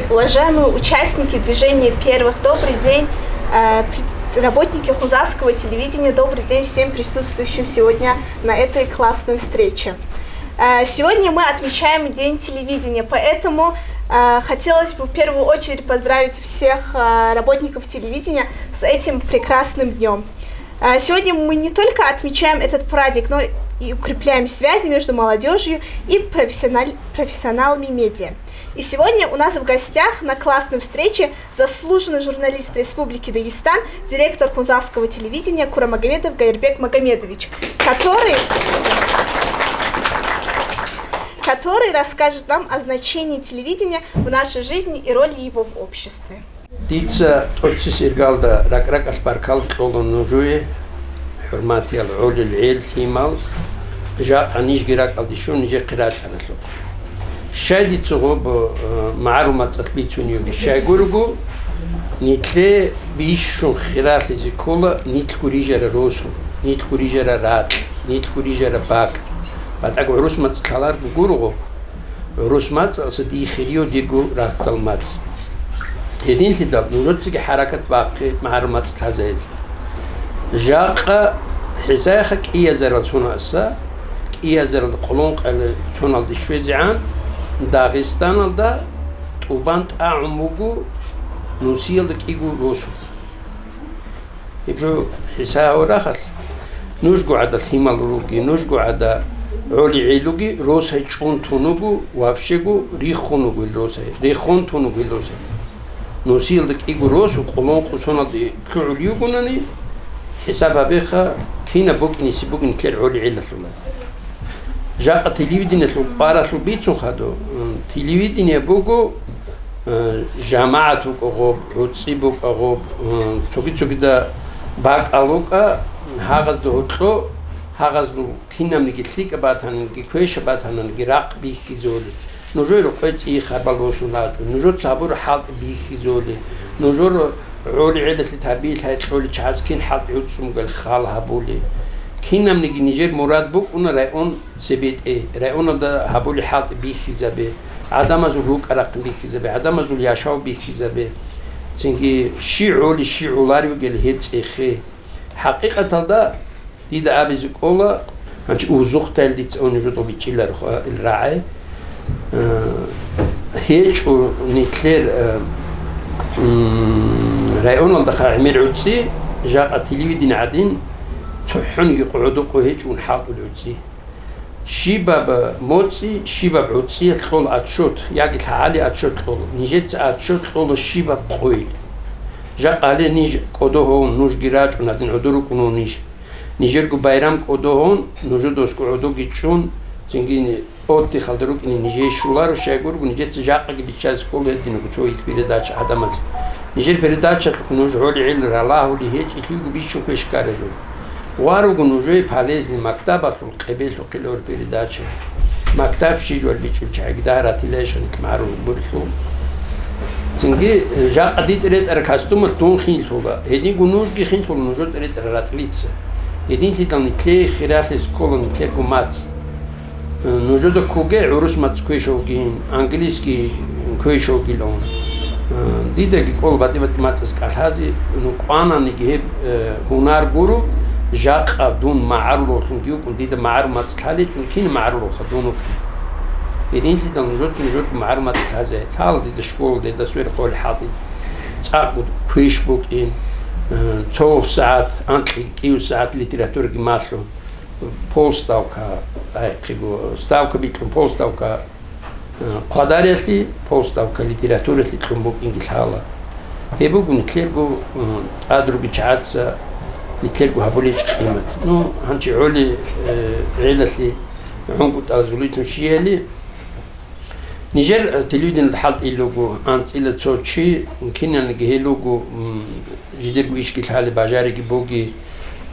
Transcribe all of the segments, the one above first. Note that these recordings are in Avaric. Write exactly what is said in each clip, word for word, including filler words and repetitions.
Уважаемые участники движения первых, добрый день. Э, пред- Работники Хунзахского телевидения, добрый день всем присутствующим сегодня на этой классной встрече. Э, Сегодня мы отмечаем День телевидения, поэтому э, хотелось бы в первую очередь поздравить всех э, работников телевидения с этим прекрасным днем. Э, Сегодня мы не только отмечаем этот праздник, но и укрепляем связи между молодежью и профессиональ- профессионалами медиа. И сегодня у нас в гостях на классной встрече заслуженный журналист Республики Дагестан, директор Хунзахского телевидения Курамагомедов Гайрбек Магомедович, который, который расскажет нам о значении телевидения в нашей жизни и роли его в обществе. Дица тӀоцебесеб иргалда ракӀ-ракӀалъ баркал кьола нужее, хӀурматиял гӀолил гӀел лъимал, жакъа нижги ракӀалде щун нижехъе рачӀаралъухъ. Щай дица гъоб, э, магӀарул мацӀалъ бицунев? Щайгурого, нилъе бищун хиралъизе ккола нилъго рижарал росу, нилъго рижарал ракь, нилъго рижарал бакӀ. БатӀаго гӀурус мацӀ лъаларго гуро гъоб. ГӀурус мацӀалъа дие хирияв дирго рагьтал мацӀ. Гьединлъидал нужецаги хӀаракат бахъе магӀарул мацӀ лъазаризе. Жакъа хӀисайха кӀиязарал цоналъа, кӀиязарал къолонкъалил цоналде щвезегӀан, Дагъистаналда тӀубан тӀагӀун буго нусиялда кӀиго росу. Гьеб жо хӀисаб гьавурахъалъ, нужго гӀада лъимал руги, нужго гӀада гӀоли гӀелуги, росай чӀун тун вуго, вообще-го риххун вуго ил росай, риххун тун вуго ил росай. Нусиялда кӀиго росу къолонкъо цоналде лъугӀулев вугонани, хӀисаб гьабеха, кинаб букӀиниси бугин ккер гӀоли гӀелалъула. Жакъа телевидениялъул къваралъул бицун хадур, м, телевидение буго, э, жамагӀат букӀа гъоб, гӀуцӀи букӀа гъоб, м, цоги-цогида бакӀал букӀа, гьагъазда гьоркьо, гьагъазул кинабниги лъикӀаб батаниги, квешаб батаниги рахъ бихьизули. Нужер рукъе цӀи хабал босун рачӀун, нужер цабур хӀалтӀи бихьизули, нужер гӀоли гӀелалъе тарбиялъе кьолел чагӀаз кин хӀалтӀи гӀуцӀцӀун бугел хал гьабули. Кинабниги нижер мурад букӀуна район цебетӀе, районалда гьабули хӀалтӀи бихьизабе, гӀадамазул рукӀа-рахъин бихьизабе, гӀадамазул яшав бихьизабе. Цинги щи гӀоли, щи гӀоларевгел гьеб цӀехе. ХӀакъикъаталда, дида абизе кӀола, гьанчи узухътайил дица унижу тӀубичӀилар хва ил рагӀи. Э, гьечӀо нилъер, э, м, районалда ха гӀемер гӀуцӀи, жакъа телевидение гӀадин, цохӀониги къо гӀодокъо гьечӀун хӀалтӀул гӀуцӀи. Щибаб моцӀи, щибаб гӀуцӀи кьола отчет, яги лъагӀали отчет кьола. Нижеца отчет кьола щибаб къойил. Жакъа гьале ниж кӀодо гьавун, нужги рачӀун, гьадин гӀодор рукӀунев ниж. Нижерго байрам кӀодо гьавун, нужер досго гӀодоги чӀун, цинги отдыхалда рукӀине нижее щоларо, щайгурго нижеца жакъаги биччазе ккола гьединго цо их передача гӀадамазе. Нижер передачалъухъ нуж гьоли гӀел ралагьули гьечӀи лъугу бищун квеш ккара жо. Ва руго нужее полезный мактабалъул къебелъухъе лъур передача. Мактаб щижвал бичӀул чагӀи гдаратилайищ гьаниб магӀарул гьубурелъул. Цинги, э, жакъа дитӀ ретӀара костюмалъ дун хинлъула, гьединго нужги хинлъула нужер тӀе ретӀара ратӀлица. Гьединлъидал нилъее хиралъизе ккола нилъерго мацӀ. Э, нужеда ккоге гӀурус мацӀ квешавгин, английский квешавгилан. Э, дидаги кӀола батӀи-батӀи мацӀаз кӀалъазе, ну, кӀвананиги гьеб, э, гьунар гуро, жакъа дун магӀарулавлъунги вукӀун, дида магӀарул мацӀ лъалечӀун, кин магӀарулавха дун вукӀун. Гьединлъидал нужеца нужерго магӀарул мацӀ лъазе. Лъала дида школа, дида сверхъ гьоли хӀалтӀи. ЦӀакъго квеш букӀин, э, цо сагӀат, анкьи кӀиго сагӀат литератураги малъун. Полставка, ай, хъиго, ставка бикьун, полставка, э, хъвадариялъе, полставка литератураялъе кьун букӀинги лъала. Гьеб буго нилъерго, э, тӀадруги чагӀаца нилъерго гьабулечӀ къимат. Ну, гьанчи гӀоли, э, гӀелалъе гӀунгутӀазулицун щияли, нижер, э, телевидениялда хӀалтӀи луго, анцӀила цо чи, кинаниги гьел луго, м, жидерго ишги лъали бажариги буги,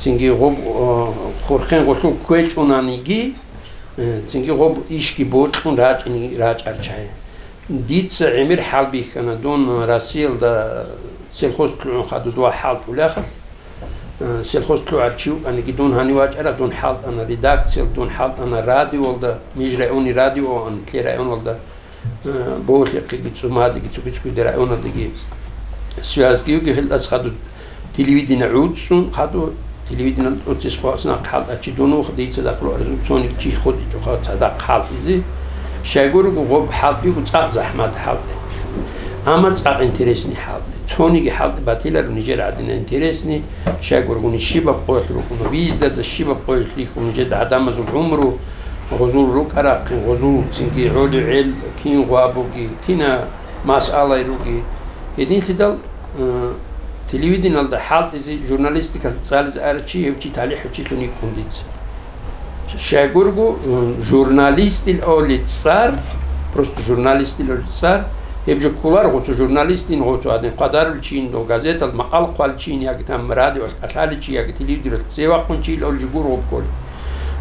цинги гъоб, э, хурхен гъолъул кквечӀунаниги, э, цинги гъоб ишги бокьун рачӀини рачӀар чагӀи. Дица гӀемер хӀалбихьана, дун Россиялда сельхоз лъугӀун хадур дова хӀалтӀулахъал. Э, сельхоз лъугӀар чи вукӀаниги дун гьанив вачӀараб, дун хӀалтӀана редакциялда, дун хӀалтӀана радиолда, Ниж райони радио ан, кье районалда. Э, Болъихъеги, ЦӀумадеги, цоги-цогида районалдеги связги йиги, гьелдаса хадуб телевидение гӀуцӀцӀун, хадуб телевидение тӀоцес хвасна хӀалтӀа чи дун вуха, дица дакъула арзу цониги чи ходичӀоха цадахъ хӀалтӀизе. Щайгурого гъоб хӀалтӀиго цӀакъ захӀмат хӀалтӀи. Амма цӀакъ интересный хӀалтӀи. Цониги хӀалтӀи батиларо нижер гӀадина интересный, щайгурого ниж щибаб къоялъ рукӀуна, виздада щибаб къоялъ рихьун нижеда гӀадамазул гӀумру, гъозул рукӀарахъин, гъозул цинги гӀоли-гӀел, кин гъвабуги, кина масъалай руги. Гьединлъидал, э, телевидениялда хӀалтӀизе, журналистикалъ цӀализе арав чи, гьев чи талихӀав чи лъун йикӀун дица. Щайгурго, э, журналистил оли цӀар, просто журналистил оли цӀар, гьеб жо кколаро гъоцо журналистин, гъоцо гьадин хъвадарулчин, дов газетал макъал хъвалчин, яги там радиоялъ кӀалъаличи, яги телевидениялъ цевахъунчил оли жо гуро гъоб кколеб.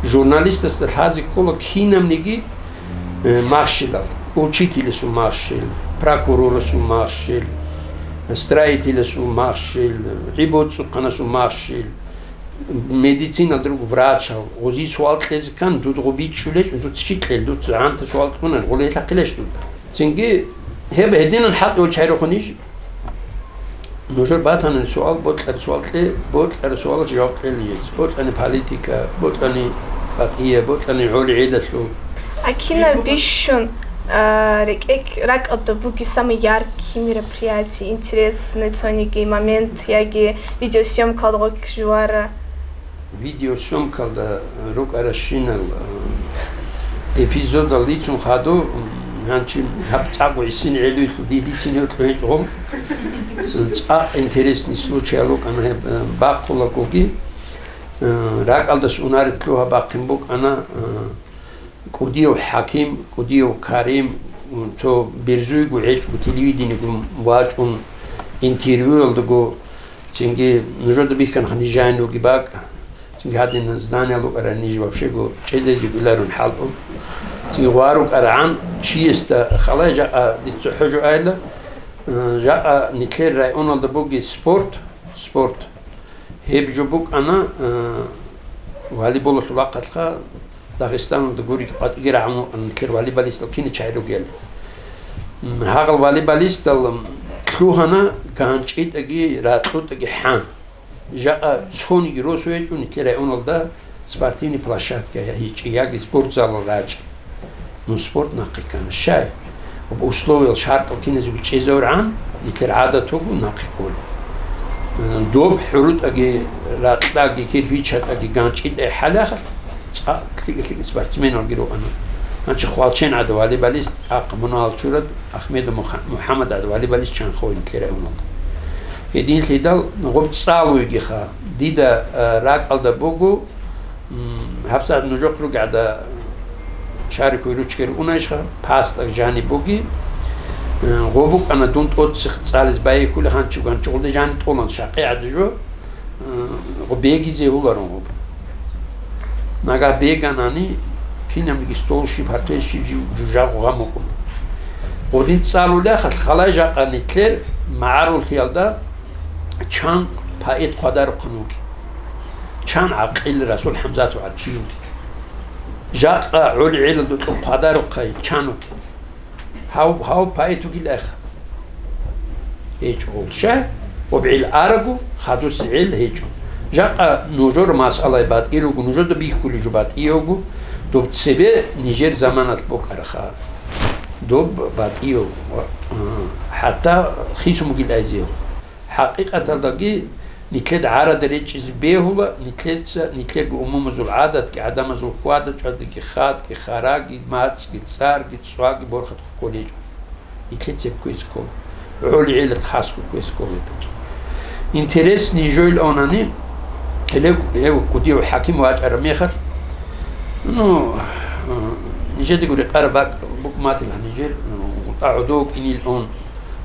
Журналистасда лъазе ккола кинабниги, э, махщелал, учителасул махщел, прокурорасул махщел, строителасул махщел, гӀибоцӀухъанасул махщел, медицинал друг врачал, гъози суал кьезе ккан, дуда гъо бичӀчӀулечӀун, дуца чи кьел, дуца гӀанта суал кьунан, гъоле гьелъахъилач дуда. Цинги гьеб гьединан хӀалтӀи гьол чайрухъунищ? Нужер батани суал, бокьари суал кье, бокьари суалалъе жаваб кьела гьез. Бокьани политика, бокьани батӀия, бокьани гӀоли-гӀелалъул. Акина бищун, а, рекӀек-, ракӀалда буги самый яркий мероприятие, интересный цониги момент яги видеосъемкалда гъок жувара? Видеосъемкалда рукӀаращинал, э, эпизодал дицун хадув, м, гьанчи гьаб цӀакъ гӀисин гӀелуйлъу дидицин гьев кьвечӀо. ЦӀакъ интересный случай рукӀана гьеб, э, бахъулагоги, э, ракӀалдас унарид лъугьа бахъин букӀана, э, КӀудияв ХӀаким, КӀудияв Карим, цо берзуйго гьечӀго телевидениего вачӀун интервьюялдаго, цинги нужеда бихьана нижайн руги бакӀ, цинги гьадин знания лукӀарай ниж вообще-го чӀезезе биларун хӀалтӀу. Цинги гъварукӀарагӀан чиясда халай жакъа дица хӀужу айла, э, жакъа нилъер районалда буги спорт, спорт. Гьеб жо букӀана, э, волейболалъул ахъалъха Дагъистаналда гурищ къватӀиги рагӀун вукӀана нилъер волейболистал кина чагӀи ругел. М, гьагъал волейболистал, м, лъугьана ганчӀитӀаги ракьутӀаги хӀан. Жакъа цониги росу гьечӀо нилъер районалда спортивный площадка гьечӀи яги спортзалал рачӀи. Ну, спорт нахъе ккана. Щай? Об условиял шартӀал киназего чӀезавургӀан, нилъер гӀадат вуго нахъе кколи. Доб хӀурутӀаги, ракьаги, кирпичатӀаги ганчӀитӀай хӀалахъ, цӀакъ лъикӀ-лъикӀ спортсменалги рукӀана. Гьанчи хвалчен гӀада волейболист, ахъ мунагьал чурад Ахмедов Муха-, МухӀаммад гӀада волейболист чанхъа вай нилъер районалда. Гьединлъидал гъоб цӀалуйгиха, дида, а, ракӀалда буго, М, гьабсагӀат нужехъ ругеда, Шарик, ручкер унайищха, пастак жаниб буги. Э, гъо букӀана дун тӀоццихъ цӀализ байихьули гьанчи-гьанчи гъолда жани тӀолан шакъи гӀадужо, э, гъо бегизе гьуларун гъо. Нагагь беганани, кинабниги стол щиб, гьател щиб жив жужагъ гъам букӀуна. Гъодин цӀалулехъа, халай жакъа нилъер магӀаруллъиялда чан поэт хъвадарухъан вуги. Чан гӀакъил Расул ХӀамзатов гӀаджиевги. Жакъа гӀолгӀелалда кьун хъвадарухъай чан вуги. Гьав, гьав поэт вугилайха. ГьечӀо гъолча, гъоб гӀел арагу, хадуси гӀел гьечӀо. Жакъа нужер масъалай батӀи руго, нужеда бихьулеб жо батӀиявго, доб цебе нижер заманалъ букӀараха. Доб батӀиявго, а, хӀатта хисун бугилайзе. ХӀакъикъаталдаги, нилъеда гӀарада речӀчӀизе бегьула, нилъеца, нилъерго умумузул гӀадатги, гӀадамазул хьвада-чӀвадиги, хатӀги, хараги, мацӀги, цӀарги, цӀваги борхатго кколечӀо. Нилъеца гьеб кквезе ккола. ГӀолгӀелат хасго кквезе ккола. Интересный жойил онани, гьелев, гьев кӀудияв хӀаким вачӀараб мехалъ, ну, нижедаго рекъараб бакӀ букӀ матила нижер, гъутӀа гӀодов кӀинил он.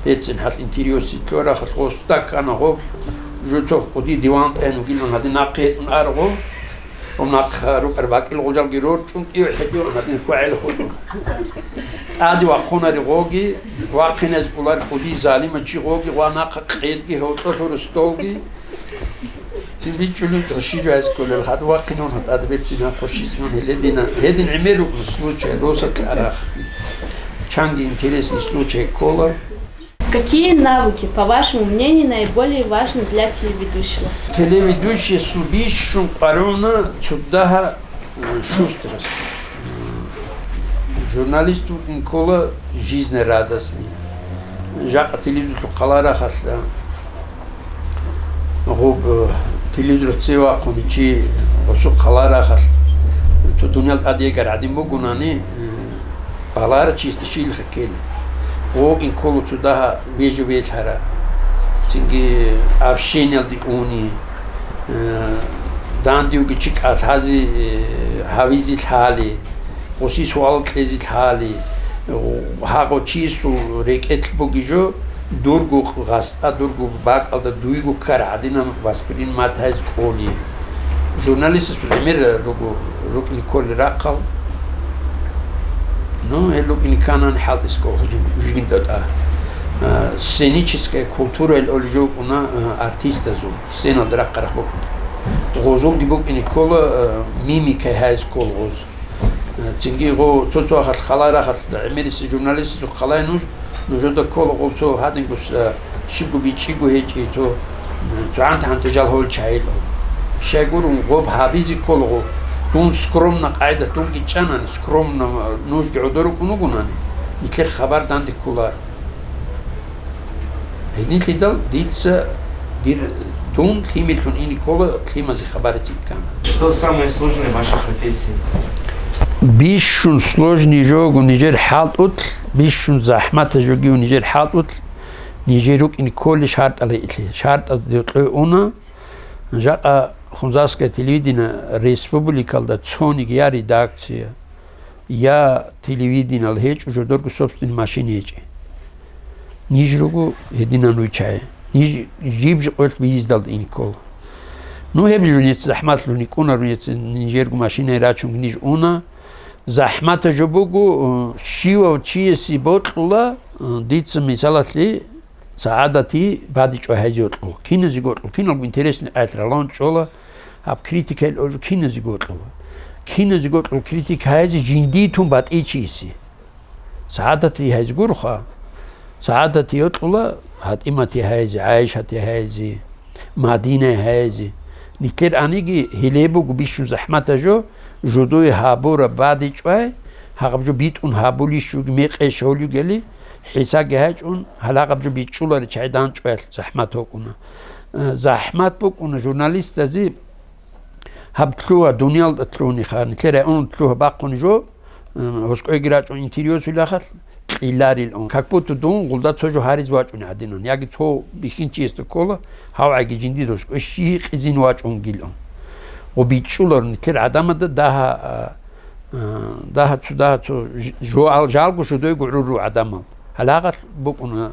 Бецин гьал интервьюси ккарахъалъ гъос тӀакӀана гъоб, жуцов кӀуди диван тӀен вугилан гьадин нахъе гьетӀун аргъо, гъоб нахъа рукӀар бакӀил гъожалги рорчӀун, тӀив хӀетӀив гьадин хьвагӀел хутӀун. ТӀаде вахъунари гъоги, вахъинез кӀулар кӀуди залима чи гъоги, ва нахъа къедги гьевцӀолъуру столги, цин бичӀчӀулин тӀощи жо гьез кколел, гьад вахъинун гьатӀад бецин гьаб хъущицӀнун гьеледина. Гьедин гӀемер рукӀун случай, росаб кьарахъ. Чанги интересный случай ккола. Какие навыки, по вашему мнению, наиболее важны для телеведущего? Телеведущийасул бищун къваригӀуна цо дагьа, э, шустрость. Журналист вукӀин ккола жизнерадостный. Жакъа телевизорлъухъ хъаларахъалъа гъуб, э, телевизор цевахъун чи гъосухъ хъаларахъалъ цо дуниял тӀадегар гӀадин бугунани, э, балара чисда щилха ккела. Гъо инколо цо дагьа вежу велъара. Цинги общениялде уни, э, дандиуги чи кӀалъазе, э, гьавизе лъали, гъоси суал кьезе лъали, гьагъо чисул рекӀелъ буги жо, дурго гъастӀа, дурго бакӀалда дуйго ккар гӀадинаб воспринимать гьайзе кӀоли. Журналистасул гӀемер руго рукӀин кколи рахъал. Ну, гьел рукӀин кканани хӀалтӀис кӀо жин-, жиндатӀа. А, сценическая культура ил оли жо вукӀуна, а, артистазул, сценалда рахъарахъ букӀун. Гъозулги букӀине ккола, а, мимикай гьайз ккол гъоз. Цинги гъо цо-цо ахалъ хала рахалъ гӀемериси журналистазухъ халай нуж, нужеда ккола гъол цо гьадингус, а, щибго бичӀчӀиго гьечӀи, цо, м, цо гьанти-гьанти жал гьол чагӀил. Щайгурун гъоб гьабизе ккола гъо. Дун скромно къайда дунги чӀанани, скромно, а, нужги гӀодор рукӀун вугунани, нилъер хабар данде кколар. Гьединлъидал дица дир дун лъимерлъун ине ккола, лъимазе хабарицин ккана. Что самое сложное в вашей профессии? Бищун сложный жого нижер хӀалтӀулъ, бищун захӀмата жогив нижер хӀалтӀулъ, нижер рукӀин кколи шартӀал гьеклъи. ШартӀазде кьуна, жакъа Хунзахское телевидение республикалда цониги я редакция, я телевидениел гьечӀо жодорго собственный машина гьечӀи. Ниж руго гьединан вичай. Ниж жиб-жиб къоялъ выездалда ин ккола. Ну, гьеб жо нец захӀматлъун кӀунарун нец нижерго машинае рачун ниж уна. ЗахӀмата жо буго, э, щивав чиясе бокьула, э, дица мисалалъе СагӀадати бадичӀвай гьайзе йокьула. Киназе йокьула, киналго интересный гӀелъ ралон чӀола, гьаб критикаялъул жо киназе йокьула. Киназе йокьула критика гьайзе жиндие тун батӀичи иси. СагӀадати гьайзе гуроха. СагӀадати йокьула ГьатӀимати гьайзе, ГӀайшати гьайзе, Мадинай гьайзе. Нилъер аниги гьеле буго бищун захӀмата жо, жодое гьабураб бадичӀвай, гьагъаб жо битӀун гьабулищ жуги мекъей щолюгели, ХӀисаги гьачӀун, гьалагъаб жо бичӀчӀулари чагӀи данчӀваялъ захӀмат вукӀуна. Э, захӀмат букӀуна журналистазе гьаб лъугьа, дуниялда лъугьуниха, нилъер районалда лъугьа бахъуни жо, э, гьоскӀойги рачӀун интервьюсул ахалъ, кьиларилун. Как будто дун гъулда цо жо гьариз вачӀуни гӀадинан, яги цо бихьинчиясда ккола, гьав гӀайги жиндир гьоскӀой щи гьикъизин вачӀунгилун. Гъо бичӀчӀулар нилъер гӀадамада дагьа, а, А, дагьа цо, дагьа цо ж-, жо-, ал-, жалго жодойго гӀурру гӀадамал. Гьалагъалъ букӀуна,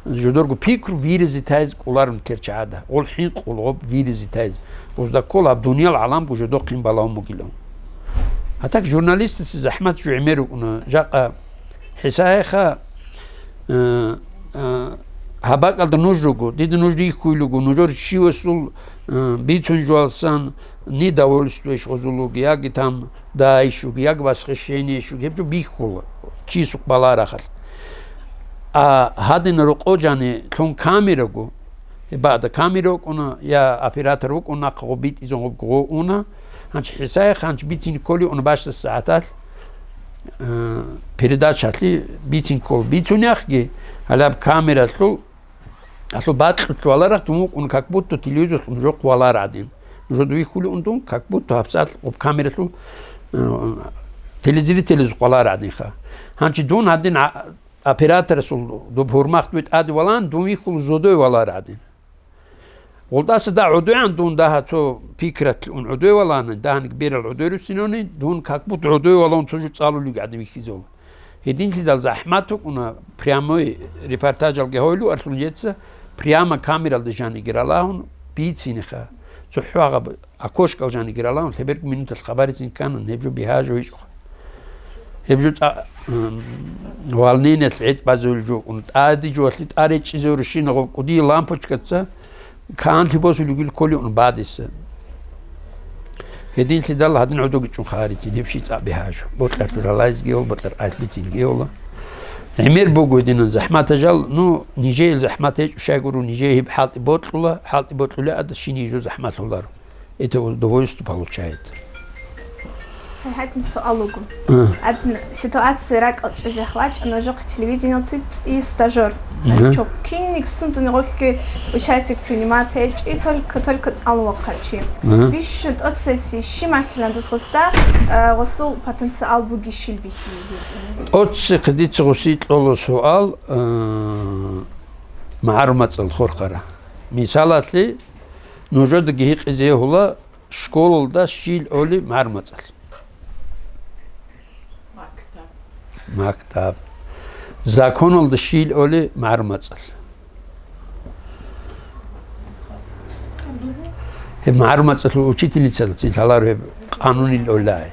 жодорго пикру виризе тайз кӀоларун ккер чагӀада. Гъол хӀинкъул гъоб виризе тайз. Гъозда ккола гьаб дуниял гӀаламго жодохъин балагьун бугилан. А так журналистасе захӀмат жо гӀемер рукӀуна. Жакъа ХӀисайха, э, э, гьаб бакӀалда нуж руго, дида нуж рихьулего, нужер щивасул, э, бицун жугьалсан, недовольствуеш гъозулуги, яги там даишуги, яги восхищениешуги, гьеб жо бихьула, чисухъ баларахалъ. А гьадин рокъо жани лъун камераго, гьеб бада камера вукӀуна, я оператор вукӀун, нахъа гъо битӀизун гъо уна, гьанчи ХӀисайха, гьанчи бицин кколи уна бащдас сагӀаталъ, э, передачалъи бицин ккол. Бицунехги, гьалаб камералъул Алъул бакьулъ валарах дун вукӀун, как будто телевизорлъун жохъ валар гӀадин. Нужеда вихьулев ун дун, как будто гьабсагӀат гъуб камералъул, э, телезрителазухъ валар гӀадинха. Гьанчи дун гьадин а-, операторасул доб гьурмахъ дуе тӀаде валан, дун вихьул зодой валар гӀадин. Гъулдаса да гӀодоян дун дагьа цо пикратлъун гӀодой валана, дагьаниг берал гӀодой руссинони, дун как будто гӀодой валан цо жо цӀалулиг гӀадин вихьизул. Гьединлъидал захӀмат вукӀуна, прямой репортажалги гьойлу арлъун жеца, прямо камералда жаниги ралагьун бицинеха. ЦохӀо гьаб окошкал жаниги ралагьун, лъеберг минуталъ хабарицин кканан, гьеб жо бигьа жо гьечӀоха. Гьеб жо цӀа-, м, волнениялъ гӀетӀ базулел жо вукӀуна. ТӀаде жоалъе тӀаречӀчӀизе гьурищина гъоб кӀудияб лампочкаца, Канлъи босулев гил кколев ун бадиса. Гьединлъидал гьадин гӀодоги чӀун хъарицин, гьеб щицӀа бигьажу. Бокьарлъур гьалайзги гьол, бокьар къайлъбицинги гьола. ГӀемер буго гьединан захӀматал жал, ну, нижеял захӀмат гьечӀо, щайгуру нижее гьеб хӀалтӀи бокьула, хӀалтӀи бокьулеб ада щиниги жо захӀматлъуларо. Это удовольствие получает. Гьадин суал вуго. А. Гьадин ситуация ракӀал чӀезехъ вачӀана, жохъ телевидениялъе цӀи стажер. Ага. Чо кинник сундуни гъохьги участник принимать гьечӀи, только, только цӀалун вахъарав чи. Ага. Бищун тӀоцеси щи махьилан дус гъосда, э, гъосул потенциал бугищил бихьизе? ТӀоцехъе дица гъоси кьола суал, э, магӀарул мацӀал хурхара. Мисалалъе, нужедаги гьикъизе гьула, школалда щил гӀоли магӀарул мацӀал? Мактаб. Мактаб. Законалда щил гӀоли магӀарул мацӀал? Гьеб магӀарул мацӀалъул учительницалцин лъаларо гьеб къанунил гӀолай.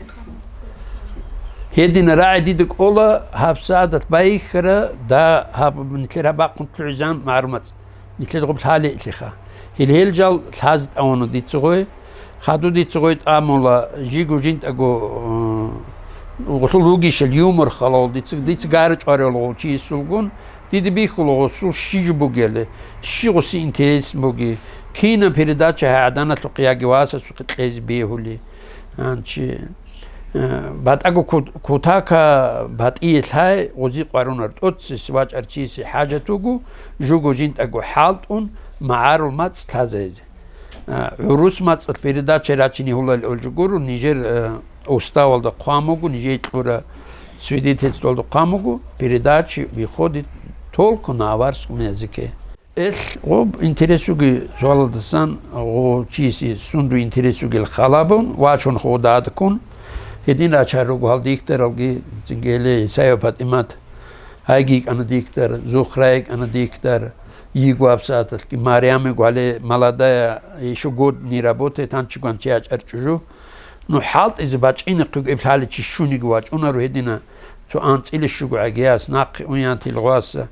Гьедина рагӀи дида кӀола, гьаб сагӀадат байихьара, да, гьаб нилъер гьаб бахъун лъугӀизан магӀарул мацӀ. Нилъер гъуб лъалеилъиха. Гьел, гьел жал лъазе тӀамуна дица гъой. Хадув дица гъой тӀамула, жиго жинтӀаго, э, гъулъул вугищал юмор халал дица, дица гара чӀваревал гъов чиясулгун, дида бихьула гъосул щи жо бугели, щи гъоси интерес буги, кина передача гьай гӀаданалъухъе яги васасухъе кьезе бегьули. Анчи. Э, батӀаго кут-, кутака батӀие лъай гъузи къварунар тӀоцес вачӀар чиясе хӀажат вуго, жуго жинтӀаго хӀалтӀун магӀарул мацӀ лъазайзе. Э, гӀурус мацӀалъ передача рачине гьулал олжи гуро, нижер, э, уставалда хъван буго, нижее кьура свидетельствалда хъван буго, передачи выходит только на аварском языке. Эл, гъоб интерес вуги суалалдасан, гъо чиясе сунду интерес вугел халабун, вачун хо дадкун, гьедин рачар руго гьал дихьдаралги, цинги гьеле Исаева ПатӀимат, гьайги йикӀана дихьдар, Зухра йикӀана дихьдар, йигу гьабсагӀаталъги, Марям йигу гьале, молодая, ещё год не работает, гьанчи гванчи ячӀар чӀужу. Ну, хӀалтӀизе бачӀинахъего иб лъаличи щуниги вачӀунаро гьедина, цо анцӀила щуго гӀагияс, нахъе ун янтил гъваса.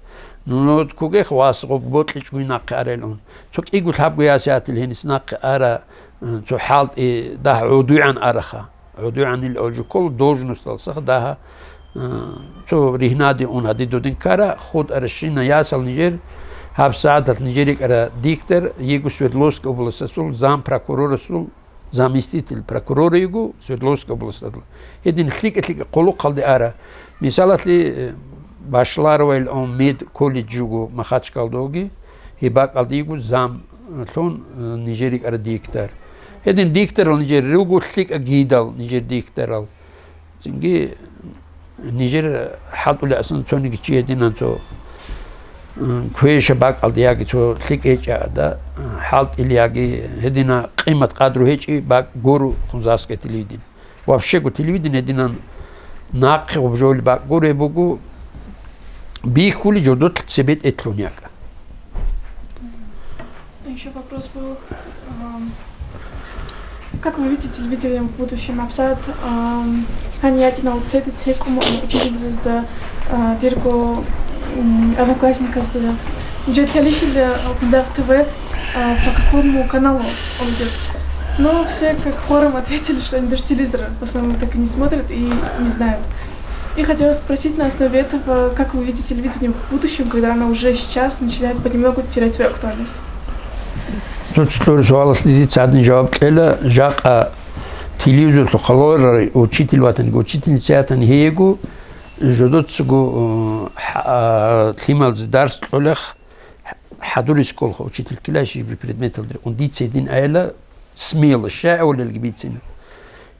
Ну, кугех вас гъоб бокьичӀгуй нахъе арел ун. Цо кӀиго лъабго яс ятил гьенис нахъе ара, цо хӀалтӀи дагь гӀодугӀан араха. ГӀодугӀанил олжи ккола должносталсаха дагьа, цо ригьнаде ун гьади дудин ккара, худ аращина ясал нижер, гьаб сагӀаталъ нижер рикӀара дихьдар, йигу Свердловская областасул зампрокурорасул заместитель прокурора йигу Свердловская областалда. Гьедин лъикӀа-лъикӀа хъулухъалде ара. Мисалалъе, э, Башларовайилан медколледж йигу Махачкалдоги, гьеб бакӀалда йигу замлъун, э, нижер рикӀара дихьдар. Гьедин дихьдарал нижер руго лъикӀа гидал нижер дихьдарал. Цинги нижер хӀалтӀулеасан цониги чи гьединан цо, м, квеша бакӀалда яги цо лъикӀ гьечӀа ада, м, хӀалтӀил яги гьедина къимат-къадру гьечӀи бакӀ гуру хунзаскетил гьедин. Вообще-го телевидение гьединан нахъе гъубжоли бакӀ гуре буго, бихьули жодотлъ цебе тӀетлъун якӀа. Еще вопрос был, ам, как вы видите телевидение в будущем? Абсат, ам, гьанир ятӀинал цеде цекъун учительзазда, а, дирго, м, одноклассниказда. Жо лъалищ или, а, Хунзах ТВ, а, по какому каналу он идет? Но все как хором ответили, что они даже телевизор в основном так и не смотрят и не знают. И хотела спросить на основе этого, как вы видите телевидение в будущем, когда оно уже сейчас начинает понемногу терять свою актуальность? Цо цо суалалъе дица гьадин жаваб кьела, жакъа телевизорлъухъ гьалорай учитель ватаниги, учительница ятани гьейго, жодоцаго, э, хӀа-, лъималзе дарс кьолех хӀадур исколха учитель ккелай щиб предметалда. Ун дица гьедин айла смело, щай авлелги бицина.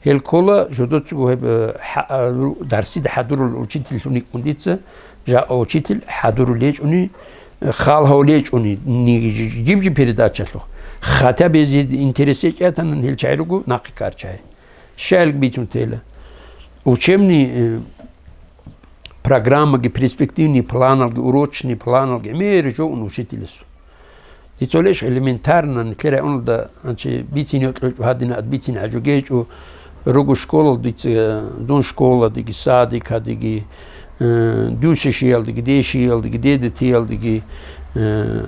Гьел ккола жодоцаго гьеб, э, хӀа-, а, ру-, дарсида хӀадурул учительлъун йикӀун дица, жакъа учитель хӀадурулечӀуни, э, хал гьавлечӀуни, ни-, жиб-жиб передачалъухъ. Хотя бы гьезие интерес гьечӀатанан гьел чагӀи руго, нахъе ккарчагӀи. Щайлги бицун тела. Учебный, э, программаги, перспективный планалги, урочный планалги гӀемер жо ун учительасул. Дицолещ элементарно, нилъер районалда, значит, бицин йокьучӀу гьадина, ад бицин гӀажугечӀу, руго школал дица, дун школадиги, садикадиги, э, дусешиялдиги, дешиялдиги, дедетиялдиги, э,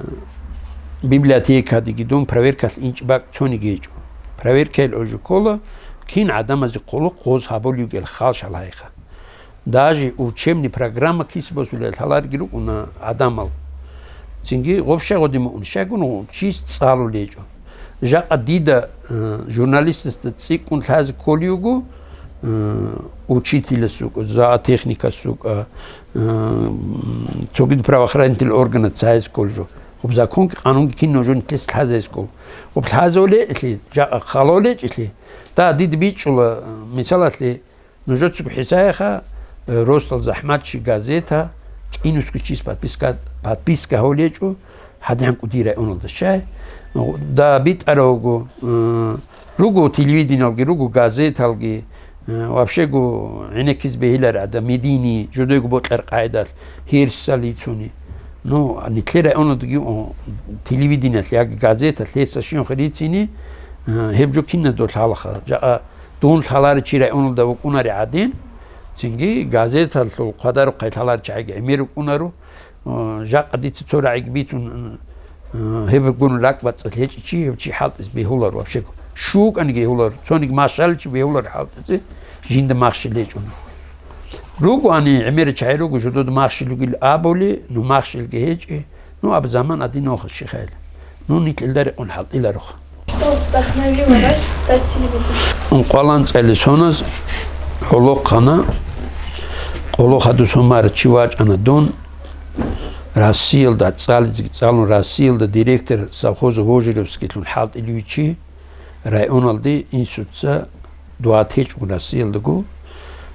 библиотекадиги, дун проверкалъ инчӀ бакӀ цониги гьечӀо. Проверкаялъ олжи ккола, кин гӀадамазе хъулухъ гъоз гьабулев гел хал шалгьайха. Даже учебный программа киса босулел лъаларги рукӀуна гӀадамал. Цинги гъоб щай гъодин мукӀун, щайгун гъо-, чис цӀалулечӀо. Жакъа дида, э, журналистасда цӀикӀкӀун лъазе кколиуго, э, учителасукӀа, зоотехникасукӀа, э, м, цогид правоохранительный органа цайз кколжо. Гъоб законги къанунги кинаб жо нилъес лъазайз ккол. Гъоб лъазавле илъи, жакъа халолечӀелъи, да, дида бичӀчӀула, э, мисалалъе, нужецаго хӀисайха, э, росдал захӀматчи газета, кӀинусго чис подписка, подписка гьолечӀо, гьадин кӀуди районалда щай. Да, битӀарав вуго, э, руго телевидениялги, руго газеталги, э, вообще-го гӀенеккиз бегьилар гӀадамал, медийный, жодойго бокьар къайдал, гьерсал ицуни. Ну, нилъер районалдаги, о, телевидениялъ яги газеталъ гьесда щиб хир ицини, э, гьеб жо кинаб дол лъалаха. Жакъа Дун лъаларев чи районалда вукӀунари гӀадин, цинги газеталъул хъвадарухъе лъаларев чагӀиги гӀемер рукӀунаро, э, жакъа дица цо рагӀиги бицун, э, гьеб гун ракӀбацӀцӀалъи гьечӀев чи, гьев чи хӀалтӀизе бегьуларо вообще. ШукӀаниги бегьуларо, цониги махщел чи бегьуларо хӀалтӀизе, жинда махщел гьечӀони. Ругоани гӀемер чагӀи руго, жодода махщел ругел абули, ну, махщелги гьечӀи, ну, аб заман адинал хал щихъайила. Ну, нилъ илда рекъон хӀалтӀилароха. Что вдохновило вас стать телеведущим? Ункъвалан цӀали соназ гӀолохъана, къоло хадусамар чи вачӀана дун, Россиялда цӀализе цӀалун, Россиялда директор совхоза Вожеревскийлъун хӀалтӀилев чи, районалде инсуца дугьат гьечӀого Россиялдаго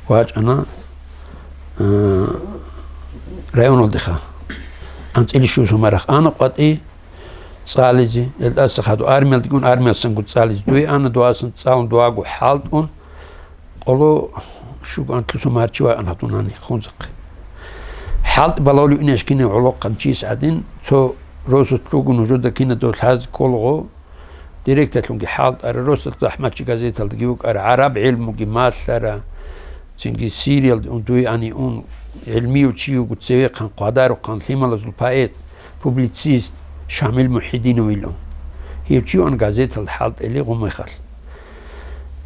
вачӀана, э, районалдеха. АнцӀила щусамарах ана къватӀи цӀализе, гьелдаса хадур армиялдегун, армиялсанго цӀализе дуе ана, дуасан цӀалун, дуаго хӀалтӀун, къоло щуго анлъусамар чи вачӀана гьадинани хунзахъе. ХӀалтӀи балагьулев инеш кинев гӀолохъан чияс гӀадин, цо росулъ руго нужеда кинадго лъазе кколаго, директорлъунги хӀалтӀара, росдал захӀматчи газеталдаги вукӀара, гӀараб гӀелмуги малъара, цинги Сириялде ун дуе ани ун, гӀелмияв чи вуго цевехъан, къвадарухъан, лъималазул поэт, публицист Шамил Мухьидинов вилун. Гьев чи ван газеталда хӀалтӀили гъумехалъ.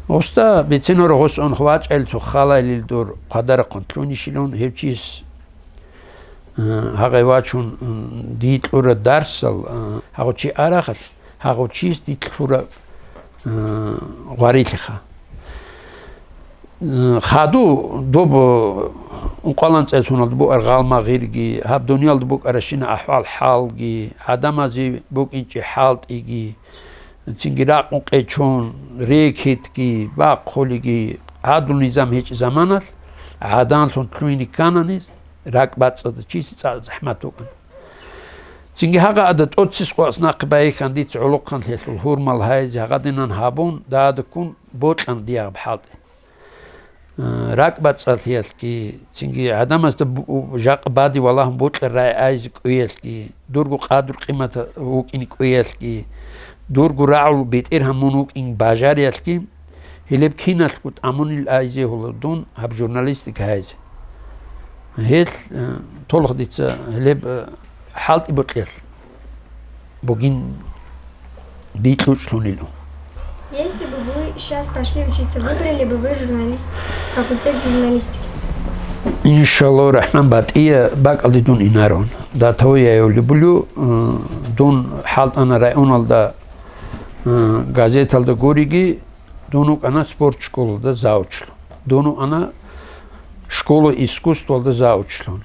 Уста, бицинора гъос ун вачӀайил цо халайилил дур къвадарахъун лъунищилан, гьев чияс, э, гьагъай вачун, м, дие кьура дарсал, э, гьагъо чи арахалъ, гьагъо чияс дие кьура, э, гъварилъиха. Э, хаду доб, э, ункъвалан цӀесуналда буар гъалмагъирги, гьаб дуниялда букӀаращина ахӀвал-хӀалги, гӀадамазе букӀинчӀи хӀалтӀиги, цинги ракъун къечон, рекетги, бахъулиги, гӀадлу-низам гьечӀеб заманалъ, гӀаданлъун лъугьине кканани, ракӀбацӀцӀадав чиясе цӀакъ захӀмат букӀана. Цинги гьагъа ада тӀоцис къвас нахъе байихьан дица гӀолохъанлъиялъул гьурмал гьайизе гьагъадинан гьабун, дада ккун бокьана диягъаб хӀалтӀи. Э, ракӀбацӀцӀалъиялъги, цинги гӀадамазда бу-, жакъа баде валагьун бокьарай айзе кӀвеялъги, дурго къадру-къимат вукӀине кӀвеялъги, дурго рагӀул бетӀергьан мун вукӀин бажариялъги, гьелеб киналъго тӀамунил айзе гьула дун гьаб журналистика гьайзе. Гьел, э, толх дица гьелеб, э, хӀалтӀи бокьиялъ бугин дие кьучӀлъунилан. Если бы вы сейчас пошли учиться, выбрали бы вы журналист, факультет журналистики? Иншаллаху рахман, батӀия бакӀалде дун инарун. Датавая я люблю, э, дун хӀалтӀана районалда, э, газеталда гуриги, дун вукӀана спорт школалда завучлъун. Дун вукӀана школа искусствалда завучлъун.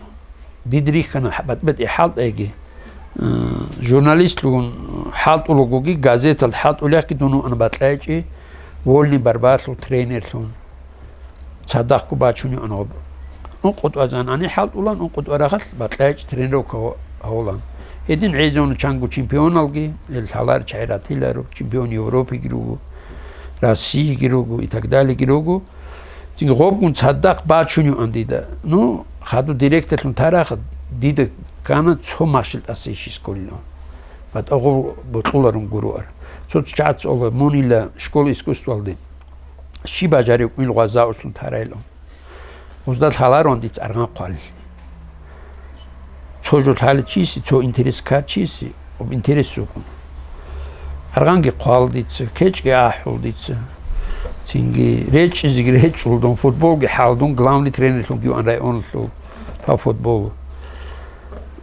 Дида рихьана хӀа-, батӀи-батӀи хӀалтӀайги, э, журналистлъун хӀалтӀулагоги, газеталда хӀалтӀулехги дун вукӀана бакьайчӀи вольный борьбалъул тренерлъун. Цадахъго бачун юан гъоб. Ункъо тӀвазан ани хӀалтӀулан, ункъо тӀварахъалъ бакьайчӀи тренировка гьо-, гьавулан. Гьедин гӀезавуна чанго чемпионалги, ил лъалар чагӀи ратиларо, чемпион Европиги руго, Россииги руго и так далеги руго. Цинги гъобгун цадахъ бачун юан дида. Ну, хаду директорлъун тарахъ дида ккана цо машин тӀаса ишискулилан. БатӀа гъоб бокьуларун гуруар. Цо-цо чагӀаца ола, мунила школа искусствалде. Щиб бажарев кӀвил гъвазаулъун тарайло. Гъузда лъаларун дица аргъан хъвалел. Цо жо лъалев чиси, цо интерес ккар чиси, об интерес вукӀун. Аргъанги хъвал дица, кечӀги ахӀул дица. Цинги речӀчӀизеги речӀчӀул дун, футболги хӀал дун, главный тренерлъунги ван районалъул по футболу.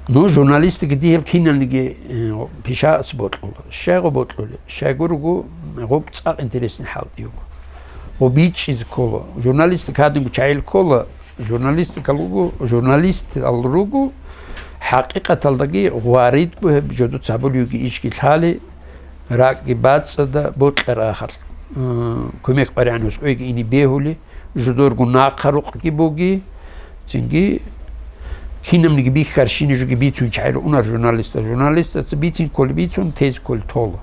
Ну, журналистиги дигьел киналниги, э, пишац бокьула. Щайго бокьули? Щайго руго, гъуб цӀакъ интересный хӀалтӀи юго. Гъуб бичӀчӀизе ккола. Журналистика гьадинго чагӀил ккола, журналистикал руго, журналистал руго, хӀакъикъаталдаги гъваридго гьеб жодуца гьабулевги ишги лъали, ракӀги бацӀцӀада, бокьарахал, м, кумек къваригӀан гьускӀойги ине бегьули, жодорго нахъа рукъги буги, цинги кинабниги бихьарщине жуги бицун чагӀи рукӀунар журналистал. Журналистаца бицин кколи бицун, тез кколи толо.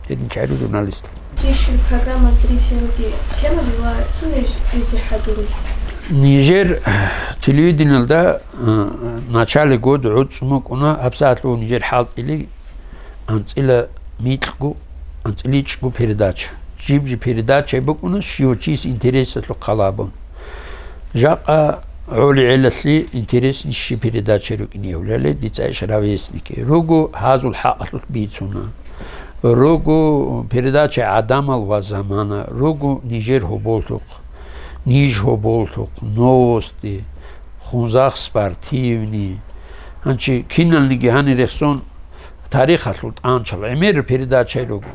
Гьедин чагӀи руго журналист. Тишин программа зрителги темаби ва кинабизе хӀадуруй? Нижер телевидениялда, э, начале год гӀуцӀ мукӀуна, гьабсагӀатлъун нижер хӀалтӀили анцӀила микьгу, анцӀиличӀгу передача. Жиб-жиб передача букӀуна, щив чияс интересалъухъ хал гьабун. Жакъа гӀоли гӀелалъе интереснейший передача рукӀине гьавлали, дица иш ровесники. Руго гьазул хӀакъалъулъ бицуна. Руго передача «ГӀадамал ва замана», руго «Нижер гьоболлъухъ», «Ниж гьоболлъухъ», «Новости», «Хунзахъ спортивный». Гьанчи киналниги гьанирехсон тарихалъул тӀанчал гӀемер передачай руго.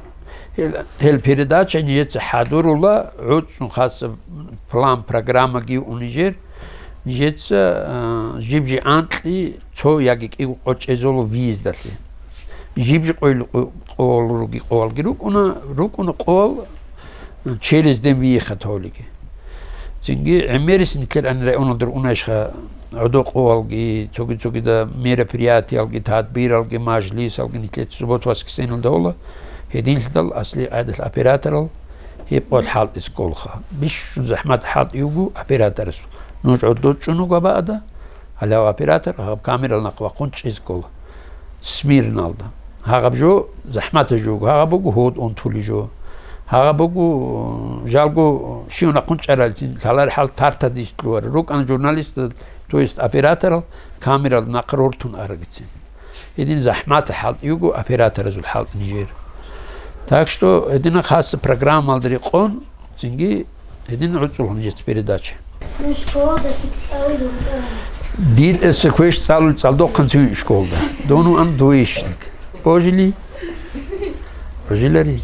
Гьел, гьел передача нижеца хӀадурула, гӀуцӀцӀун хасаб план, программаги унижер, нижеца, а, жиб-жи анкьи цо яги кӀиго къо чӀезоло виздалъе. Жиб-жи къойил къо-, къоал руги, къоалги рукӀуна, рукӀуна къоал, через день выехать гьолиги. Цинги гӀемерис нилъер ани районалда рукӀунайищха гӀодо къоалги, цоги-цогида мероприятиялги, тадбиралги, мажлисалги нилъер суббота-воскресеньялда гьола, гьединлъидал асли къайдалъ операторал гьеб къоал хӀалтӀизе кколха. Бищун захӀмат хӀалтӀи вуго операторасул. Нуж гӀодо чӀун вуго абаада, гьалав оператор гьаб камерал нахъ вахъун чӀезе ккола. Смирналда. Гьагъаб жо захӀматаб жо буго, гьагъаб буго гьод унтули жо. Гьагъаб буго, жалго, щив нахъун чӀаралцин лъалар хӀал тартадис лъугьар. РукӀана журналист, то есть операторал, камерал нахъ рортун арагицин. Гьедин захӀмат хӀалтӀи вуго операторазул хӀалтӀи нижер. Так что, гьедина хасса программалда рекъон, цинги гьедин гӀуцӀулгьун жеца передача. Ну, школада фикцӀалил вукӀаран. Дид эса квеш цӀалул цӀалдохъан цин школда. Дону ан дуешник. Ожили? Ожилари.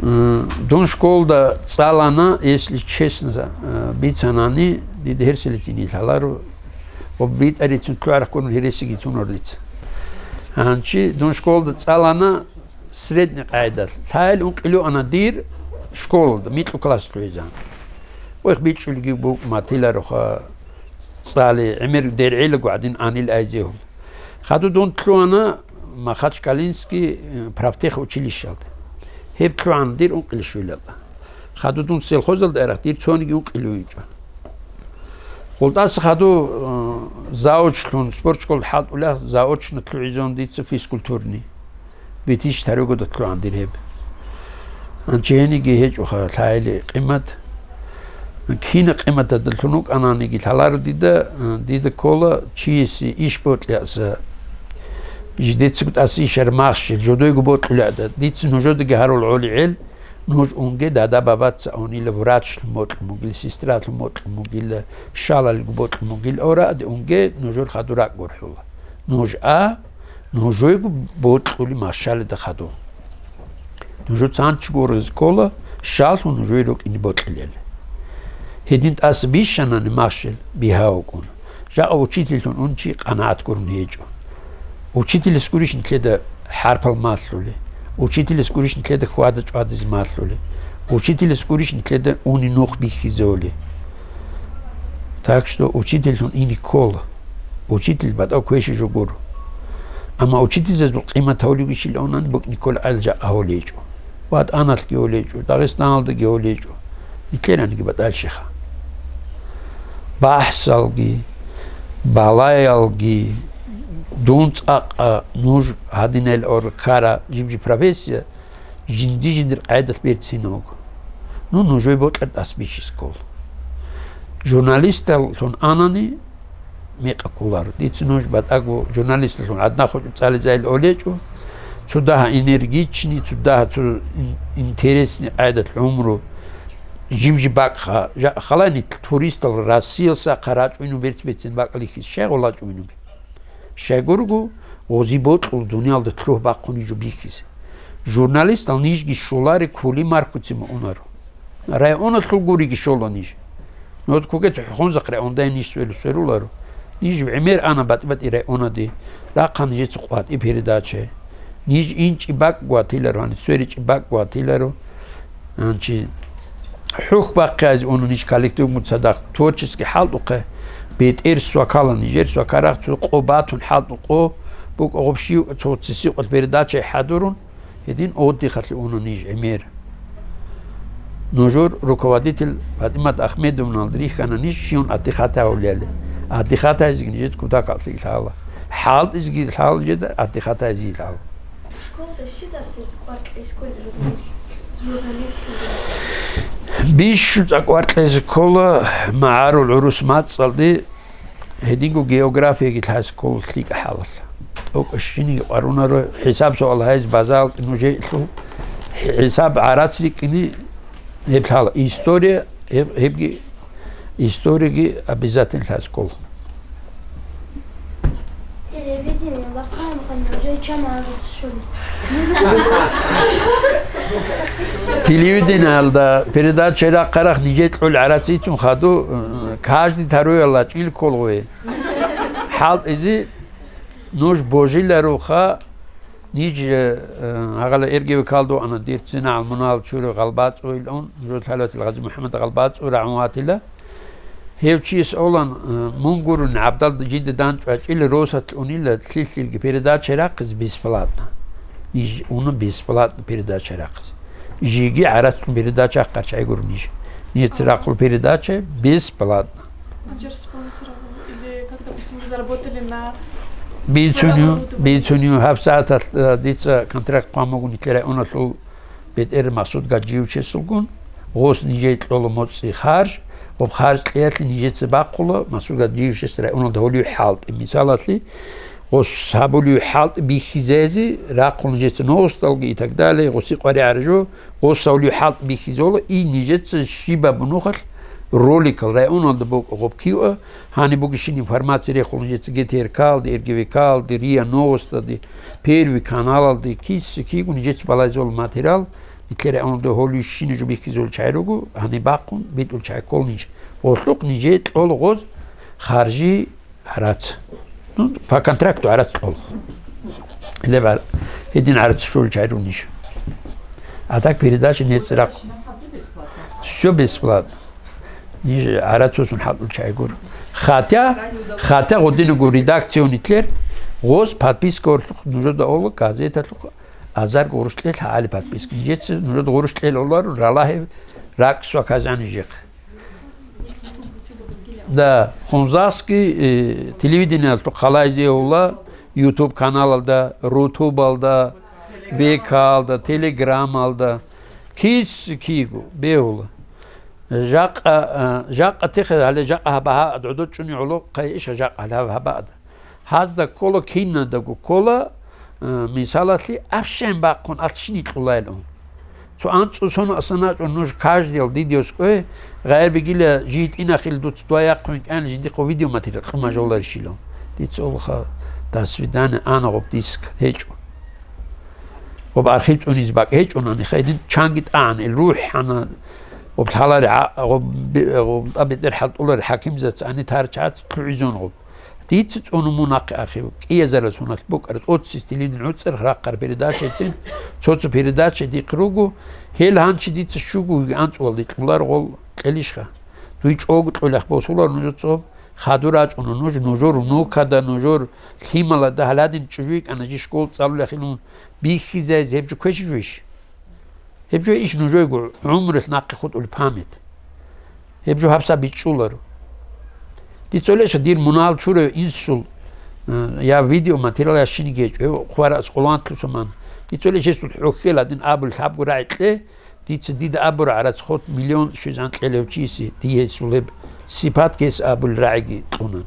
М, дун школда цӀалана, если честно, э, бицанани, дид гьерсилицин лъаларо, ва битӀарицун лъугӀарахъун гьересигицун орлица. Гьанчи дун школда цӀалана, средний къайдалъ. Лъайил ункъилуана дир школалда, микьу класс лъугӀизан. Вехь бичӀчӀулги бук матилароха цӀали, гӀемер дергӀелаго гӀадин анил айзегьул. Хадув дун лъугьана Махачкалинский, э, профтех училищалда. Гьеб лъугьана дир ункъилищуйла. Хадув дун селхозалда арах дир цониги ункъилуйинчӀо. ГъултӀаса хадув, э, заочлъун спортшкол хӀалтӀула, заочно лъугӀизун дица физкультурный. Битиш таригода лъугӀан дир гьеб. Анчи гьениги гьечӀоха лъайили къимат. Кина къиматадалъун вукӀананиги лъаларо дида, дида ккола чиясе иш бокьаса. Жидецаго тӀаса ишар махщел, жодойго бокьулада. Дица нужодаги гьарул гӀоли гӀел, нуж унге дада-бабаца унила врачлъун бокьун бугил, сестралъун бокьун бугила, щалалго бокьун бугил, ораде унге нужер хадурак гурхӀула. Нуж а, Нужойго бокьули машалида хадур. Нужо цанчи гурез ккола, щаллъун нужой рукӀине бокьилел. Гьедин тӀаса бищанани машел бигьа вукӀун. Жакъа учительлъун ун чи къанагӀат гурун гьечӀо. Учительас гурищ нилъеда хӀарпал малъули. Учительас гурищ нилъеда хьвада-чӀвадиз малъули. Учительас гурищ нилъеда уни нух бихьизоли. Так что учительлъун ине ккола. Учитель батӀав квеши жо гуро. Амма учительзазул къимат гьавлигищил онан букӀни ккола гӀел жакъа гьавлечӀо. ВатӀаналъги гьавлечӀо, Дагъистаналдаги гьавлечӀо. Нилъераниги батӀалщиха. БахӀсалги, балаялги, дун цӀакъа нуж гьадинал ор ккара жиб-жиб профессия, жинди-жиндир къайдалъ берцин вуго. Ну, нужой бокьа тӀасбищис ккол. Журналисталлъун анани, мекъа кколаро. Дица нуж батӀаго журналисталлъун гӀаднахъ цӀализайил олечӀо, цо дагьа энергичный, цо дагьа цо ин-, интересный къайдалъ гӀумру Жиб-жиб бакӀха, жа-, халани туристал Россиялса хъарачӀвину берц-бецин бакӀалихьиз щай гъолачӀвинуги? Щайгурго, гъози бокьул дуниялда лъугь бахъун жо бихьизе. Журналистал нижги щолари кули маркуци муъунаро. Районалъул гуриги щола ниж. Нод кугец хӀунзахъ райондай ниж сверу-, сверуларо. Ниж гӀемер ана батӀи-батӀи районаде, рахъа нижеца къватӀи передача. Ниж инчӀи бакӀ гватиларо, гьаниб сверичӀи бакӀ гватиларо. Гьанчи хӀухь бахъизе уна ниж коллективгун цадахъ творческий хӀалтӀухъе, бетӀер свакала нижер, свакарахъ цо къо батун хӀалтӀу къо, букӀа гъуб щив цо цисикъал передача хӀадурун, гьедин отдыхалъе уна ниж гӀемер. Нужер руководитель ПатӀимат Ахмедовналда рихьана ниж щиван отдыхать гьавулели. Отдыхать гьайзеги нижеда кутакалъе лъала. ХӀалтӀизеги лъала нижеда, отдыхать гьайзеги лъала. Школда щиб дарсизе кӀвар кьезе ккола журналист-, журналистлъун? Бищун цӀакъ кӀвар кьезе ккола магӀарул гӀурус мацӀалде, гьединго географияги лъазе ккола лъикӀа хӀалалъ. ТӀокӀаб щиниги къварунаро, хӀисаб-суал гьайз базалъ нужейлъул, хӀисаб гӀарац рикӀкӀине гьеб лъала. История, гьеб, гьебги, историягиги обязательно лъазе ккола. Телевидение бахъанхъан уже чан гьабиз щуни. Телевидениялда передача рахъарахъ нижер кьол гӀарацицун хаду, э, каждый таруяла чӀил кколгъуе. ХӀалтӀизе нуж божиларуха, ниж, э, гьагъала РГВК-алда вана дир цина гӀалмунал чури ГъалбацӀуил ун, нужер лъалатил Гъази МухӀаммад ГъалбацӀу рагӀун ватила. Гьев чияс олан, э, мун гурун гӀабдал жинда данчӀвачӀил росат унила лъилъилги передача рахъиз бесплатно. Ниж уна бесплатно передача рахъиз. Жиги гӀарацун передача ахъарчай гурун ниж. Ниж рахъул передача бесплатно. Аджир спонсоров или как, допустим, вы заработали на Бицуню, спецоборудование? Бицуню, гьабсагӀаталъ, э, дица контракт хъван буго Николай районалъул бетӀер Масуд Гаджиевичесулгун, гъос нижее кьола моцӀи харж, гъоб харж кьеялъе нижеца бахъула Масуд Гаджиевичес районалда гьолив хӀалтӀи. Мисалалъе, гъос гьабулив хӀалтӀи бихьизезе, рахъун нижеца новосталги и так далее, гъоси къваригӀараб жо, гъос гьабулив хӀалтӀи бихьизола, и нижеца щибаб нухалъ роликал районалда бокӀа гъоб кивъа, гьаниб бугищин информация рехула нижеца ГТРК-алде, РГВК-алде, РИА Новосталде, Первый каналалде, киса-кигун нижеца балайзул материал, Николай районалда гьолищин жо бихьизул чай руго, гьаниб бахъун битӀул чай ккол ниж. Гъолъухъ нижее кьол гъоз харжи гӀарац. Ну, по контракту гӀарац кьол. Леб гӀар-, гьедин гӀарац щол чай руго ниж. А так передача нецӀ рахъ. Всё бесплатно. Ниж гӀарацусун хӀалтӀул чай гуро. Хотя, хотя гъодинего редакционный тлер, гъос подписка орлъухъ нужеда ола газеталъухъ азар гъурущ кьел гьали подписка. Нижеца нужеда гъурущ кьел оларо, ралагье ракӀ сваказани жехъ. Да, Хунзахский, э, телевидениялъухъ халайзе ола, YouTube каналалда, Рутубалда, ВК-алда, Телеграмалда, кис киго бегьула. Жакъа, а, жакъа тихе, гьале жакъа гьаба гьа додо чӀуни гӀоло, хъай иша жакъа гьале гьаба ада. Гьазда ккола, кинадаго ккола, а, мисалалъе, абщен бахъун алъ щини кьулайилан. Цо анцӀу соно асаначӀун нуж каждиял дидиос кӀве, гъайбигила жий тӀинахил дуц дуа яхъун кӀан жиндихъо видеоматериал кьума жоларищилан. Дица олха, до свидания, ана гъоб диск гьечӀо. Гъоб архив цӀуниз бакӀ гьечӀунани, хайдин чанги тӀагӀан, ил рухӀана, гъоб лъалари гӀа-, гъоб би-, гъоб тӀа бетӀер хӀалтӀулари хӀакимзаца ани тарчац лъугӀизун гъоб. Дица цӀуну мун нахъе архив, кӀиязарас гьуналъ букӀар, тӀоцис тилин гӀуцӀар рахъар передачайцин, цо-цо передача дихъ руго, гьел гьанчи дица щугоги анцӀувалде кьулар гъол кьелищха? Дуй чӀого кьолех босулар нужецо, хадур рачӀуна нуж, нужер внукада, нужер лъималада гьаладин чӀужу йикӀана жи школ цӀалулехилун бихьизайз гьеб жо квеши жуйищ? Гьеб жо иш нужойго гӀумрулъ нахъе хутӀулеб память. Гьеб жо гьабсагӀат бичӀчӀуларо. Дицолеша дир мунагьал чурав инсул, э, я видеоматериал, я щинги гьечӀо, гьев хъварас къолантлъусаман. Дицолешесул хӀухьел гьадин абул лъабго рагӀи кье, дица дида абура гӀарац хот миллион щвезан кьелев чиси, дие гьесул гьеб сипат гьес абул рагӀиги кьуна.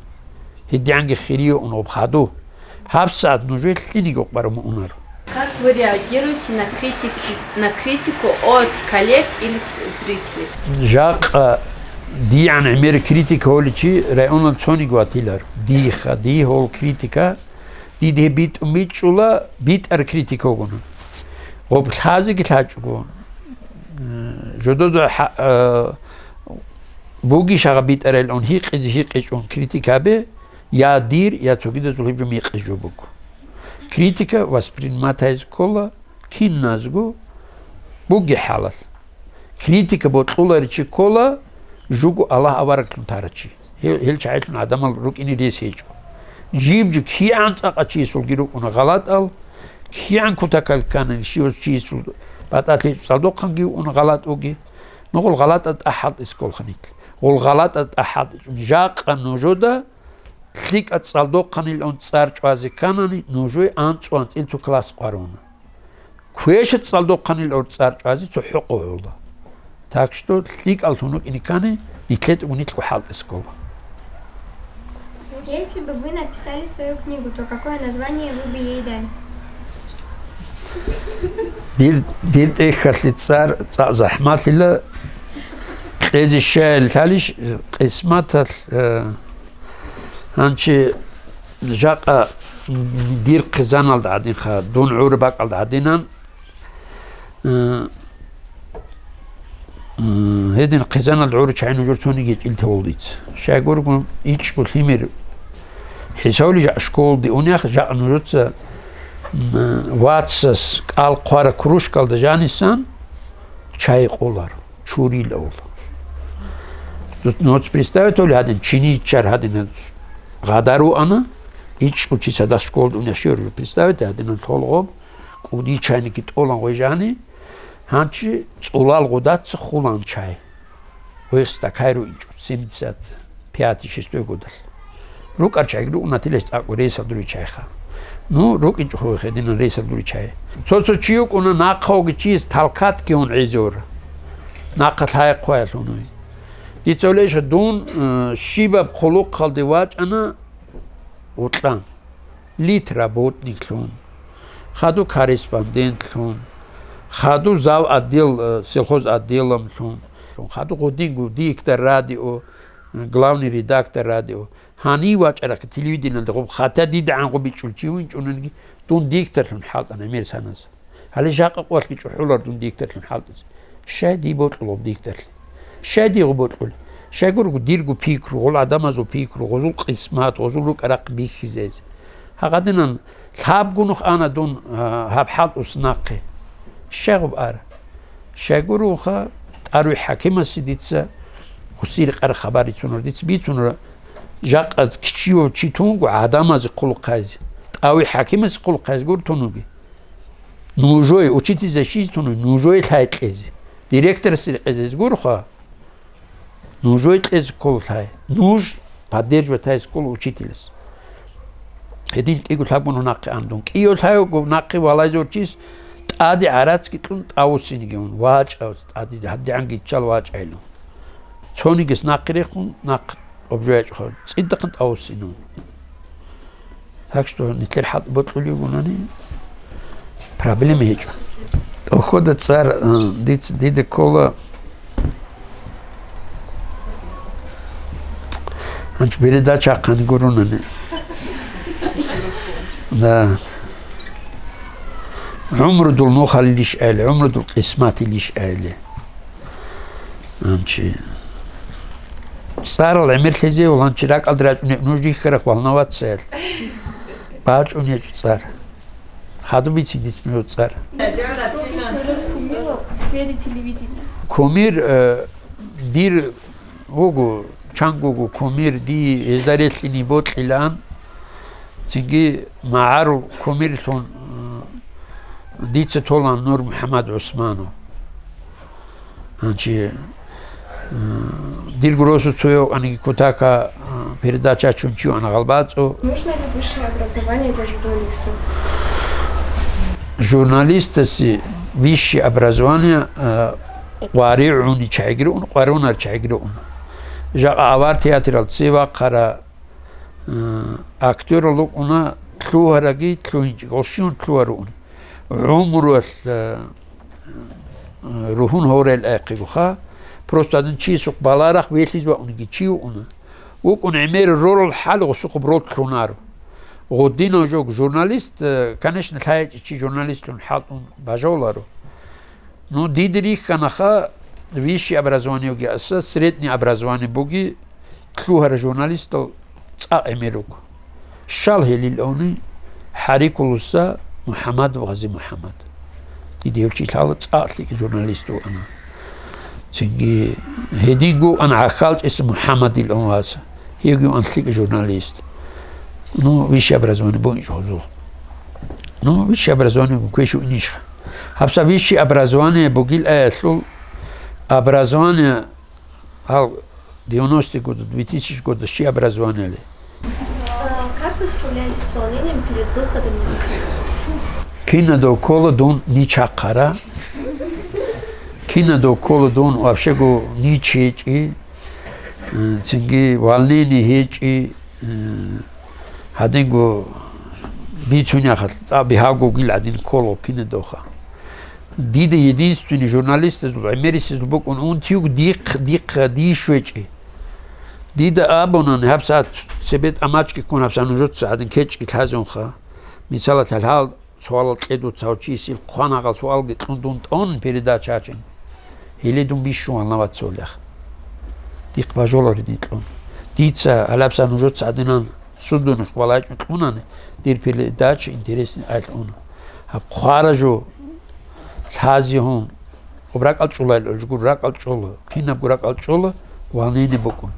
ГьедигӀанги хирио ун гъоб хаду. ГьабсагӀат нужер лъиниго къвармуунар. Как вы реагируете на критики, на критику от коллег или с- зрителей? Жакъа дигӀан гӀемер критика гьоличи районал цониги ватилар. Диха, дигьул критика, диде битӀун бичӀчӀула, битӀар критика вугони. Гъоб лъазеги лъачӀого. Э, жододо хӀа-, э, бугищ гьагъа битӀарайилан гьикъизе гьикъичӀун критика гьабе, я дир, я цогидазул гьеб жо мекъи жо буго. Критика воспринимать гьайзе ккола киназго бугеб хӀалалъ. Критика бокьуларев чи ккола, жуго Аллагь авараглъун тарав чи. Гьел, гьел чагӀилъун гӀадамал рукӀине рес гьечӀо. Жиб-жиб кигӀан цӀакъа чиясулги рукӀуна гъалатӀал, кигӀан кутакалъ ккани щивас чиясул батӀалъи гьечӀо, цӀалдохъанги вукӀуна гъалатӀ вугев. Ну гъол гъалатӀа тӀахӀалтӀи сколха нилъ. Гъол гъалатӀа тӀахӀалтӀичӀун жакъа нужода лъикӀа цӀалдохъанилан цӀар чӀвазе кканани, нужее анцӀу-анцӀил цо класс къваруна. Квеша цӀалдохъанилан цӀар чӀвазе цо хӀукъу гьула. Так что лъикӀал тун вукӀине ккани, нилъетӀго нилъго хӀалтӀи скола. Если бы вы написали свою книгу, то какое название вы бы ей дали? Дир, дир тӀехьалъе цӀар цӀакъ захӀмалъила, кьезе щаял лъалищ, къисматалъ, э, гьанчи жакъа дир хъизаналда гӀадинха, дун гӀур бакӀалда гӀадинан, э, М, гьедин хъизаналда гӀуру чагӀи нужер цониги гьечӀил тавулдиц. Щайгургун ичӀго лъимер хӀисавли жа-, школалде унех жакъа нужеца, м, вацас кӀал хъвара кружкалда жанисан чай къолар, чурил авул. Дус-, ноц представить гьавли гьадин, чиничар гьадин гъадар вуана, ичӀго чи цадахъ школалде унех щивар представить гьадинан лъолгъоб, кӀуди чайники тӀолан гъвежани, гьанчи цӀулал гъудаца хулан чай. Гъвехс дакай руинчӀо, семьдесят пятый шестой годалъ. РукӀар чайги рукӀунатилищ цӀакъго рейсал дури чайха. Ну, рукӀинчӀо хъугъи хединан рейсал дури чай. Цо-цо чи вукӀуна нахъа вуги чияс талкатги гьун гӀезевра. Нахъа лъай-хъваялъун гьуй. Дица гьулейша дун, э, щибаб хъулухъалде вачӀана вукьан. Литработниклъун, хаду корреспондентлъун, хаду зав отдел, э, сельхоз отделамлъун, хаду гъудинго диктор радио, э, главный редактор радио. Гьанив вачӀарахъе телевидениялда гъуб, хатӀа дида гӀангъу бичӀчӀул чи винчӀунанги, дун дикторлъун хӀалтӀана гӀемер саназа. Гьале жакъа къоялъги чӀухӀулар дун дикторлъун хӀалтӀизе. Щай дие бокьулев дикторлъи? Щай дие гъуб бокьулеб? Щайгурго дирго пикру, гъол гӀадамазул пикру, гъозул къисмат, гъозул рукӀа-рахъ бихьизезе. Гьагъадинан лъабгунухъ ана дун, а, гьаб хӀалтӀус нахъе. Щай гъуб ара? Щайгуруха, ТӀаруй ХӀакимасе дица гъусси рекъараб хабар рицунар, дица бицунра, жакъа кичивав чи тунго гӀадамазе хъулухъайзе, ТӀаруй ХӀакимасе хъулухъайзе гур тунуги. Нужой, учительзащитунуй, нужой лъай кьезе. Директорасе кьезе гурха. Нужой кьезе ккола лъай. Нуж поддерживать гьайзе ккола учителяс. Гьедин кӀиго лъабгун нахъе андун. КӀиго лъайго нахъе валайзе вачис тӀаде гӀарацги кьун тӀавусинги ун. ВачӀав тӀаде, гьадигӀанги иччал вачӀайилан. Цонигес нахъе рехун, нахъ обжоячӀха, цӀидахъин тӀавусинун. Так что нилъер хӀалтӀи бокьулев вунани, проблема гьечӀо. Дохода цӀар, э, диц-, дида ккола, гьанчи передача ахъан гурунани. Да. ГӀумрудул нухалилищ айли, гӀумрудул къисматилищ айли. Анчи. ЦӀарал гӀемерлъизе валанчи ракӀалда рачӀунеб нуж дихьарах волноваться ял. БачӀун гьечӀо цӀар. Хадуб бицин диц нуж цӀар. Рукиш нужер кумир в сфере телевидения. Кумир, э, дир вуго, чангуго кумир, ди гьезда релълъине бокьилан. Цинги магӀарул кумирлъун, э, дица толан Нур МухӀаммад ГӀусманов. Анчи, э, дирго росу цо йокъаниги кутака, э, передача чун чи вана гъалбацӀу. Нужно ли высшее образование для журналистов? Журналистаси высшее образование, э, къваригӀуни чагӀигри ун, къварунар чагӀигри ун. Жакъа авар театрал цевахъара, э, актёрал рукӀуна лъугьараги лъугьинчӀи, гъолщун лъугьарун. гӀумруялъ, э, э, ругьун гьорел ахъигуха. Просто гьадин чиясухъ баларахъ велъиз ваунги чи вуна. ВукӀун гӀемер ророл хӀал гъусухъуб роллъунаро. Гъудинав жо журналист, э, конечно, лъайичӀи чи журналистлъун хӀалтӀун бажавларо. Ну, дида рихьанаха, высшее образование бугеаса, среднее образование буги, лъугьара журналистал цӀакъ гӀемер руго. Щал гьелил авни, ХӀарикулуса МухӀаммадов Гъази МухӀаммад. Дида гьев чи лъала цӀакъ лъикӀ журналист вукӀана. Цинги гьединго вукӀана ГӀахьалчӀеса МухӀаммадил авнаса. Гьевги ван лъикӀ журналист. Ну, высшее образование бугин жо гьозул. Ну, высшее образование квешу инишха. Гьабса высшее образование бугил аялъул образование гьал девяностые годы, две тысячи годы щи образование ли? А как вы справляетесь с волнением перед выходом на экран? Кинадо ккола дун ничахъара. Кинадо ккола дун вообще-го нич гьечӀи. Э, цинги волнение гьечӀи, э, гьадинго бицунеха, цӀакъ бигьагогил гьадин кколо кинедоха. Дида единственный журналистазул гӀемерисезул букӀун унтиюг дихъ, дихъ, диш вечӀи. Дида абунани, гьабсагӀат цебе тӀамачги ккун, гьабсагӀат нужеца гьадин кечӀги лъазунха. Мисалат, гьал суалал кье дуца гьав чиясил хъван гьагъал суалги кьун дун тӀун передача гьачин. Гьеле дун бищун валнават цолях. Дихъ бажолари дикьун. Дица гьалабса нужеца гьадинан судунихъ валайчӀун кьунани, дир передача интересный айлъуна. Гьаб хъвара жо лъази гьун. Гъоб ракӀал чӀулайил жгур ракӀал чӀола, кинабго ракӀал чӀола, волнение букӀун.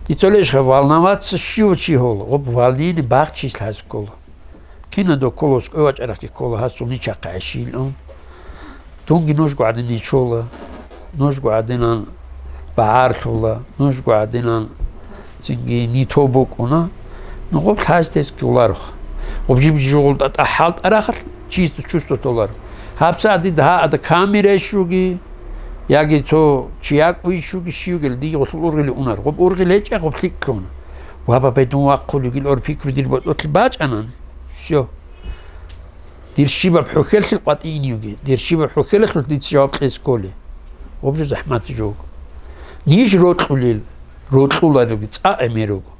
Дица лещха волноваться щив чи гьола, гъоб волнение бахчи лъаз ккола. Кинадо ккола, скӀой вачӀарахъги ккола, гьасул ничахъе гӀешилун. Дунги нужго гӀадин ничола, нужго гӀадинан багӀарлъула, нужго гӀадинан цинги нито букӀуна. Ну, гъоб лъаздезги уларухъ. Гъоб жиб-жигъул тӀатӀа хӀалтӀарахъалъ чисто чувство толаро. ГьабсагӀат дида гьа ада камера щуги, яги цо чи якӀуй щуги, щивгел дигъулъул ургъили унар. Гъоб ургъил гьечӀа, гъоб лъикӀлъуна. Ва бабай дун вахъулигил ор пикру дир ботӀолъи бачӀанан. Всё. Дир щибаб хӀухьеллъил къватӀиинивги, дир щибаб хӀухьеллъул дица жаваб кьезе кколей. Гъоб жо захӀмат жо вуго. Ниж рокьулел, рокьуларелги цӀакъ гӀемер руго.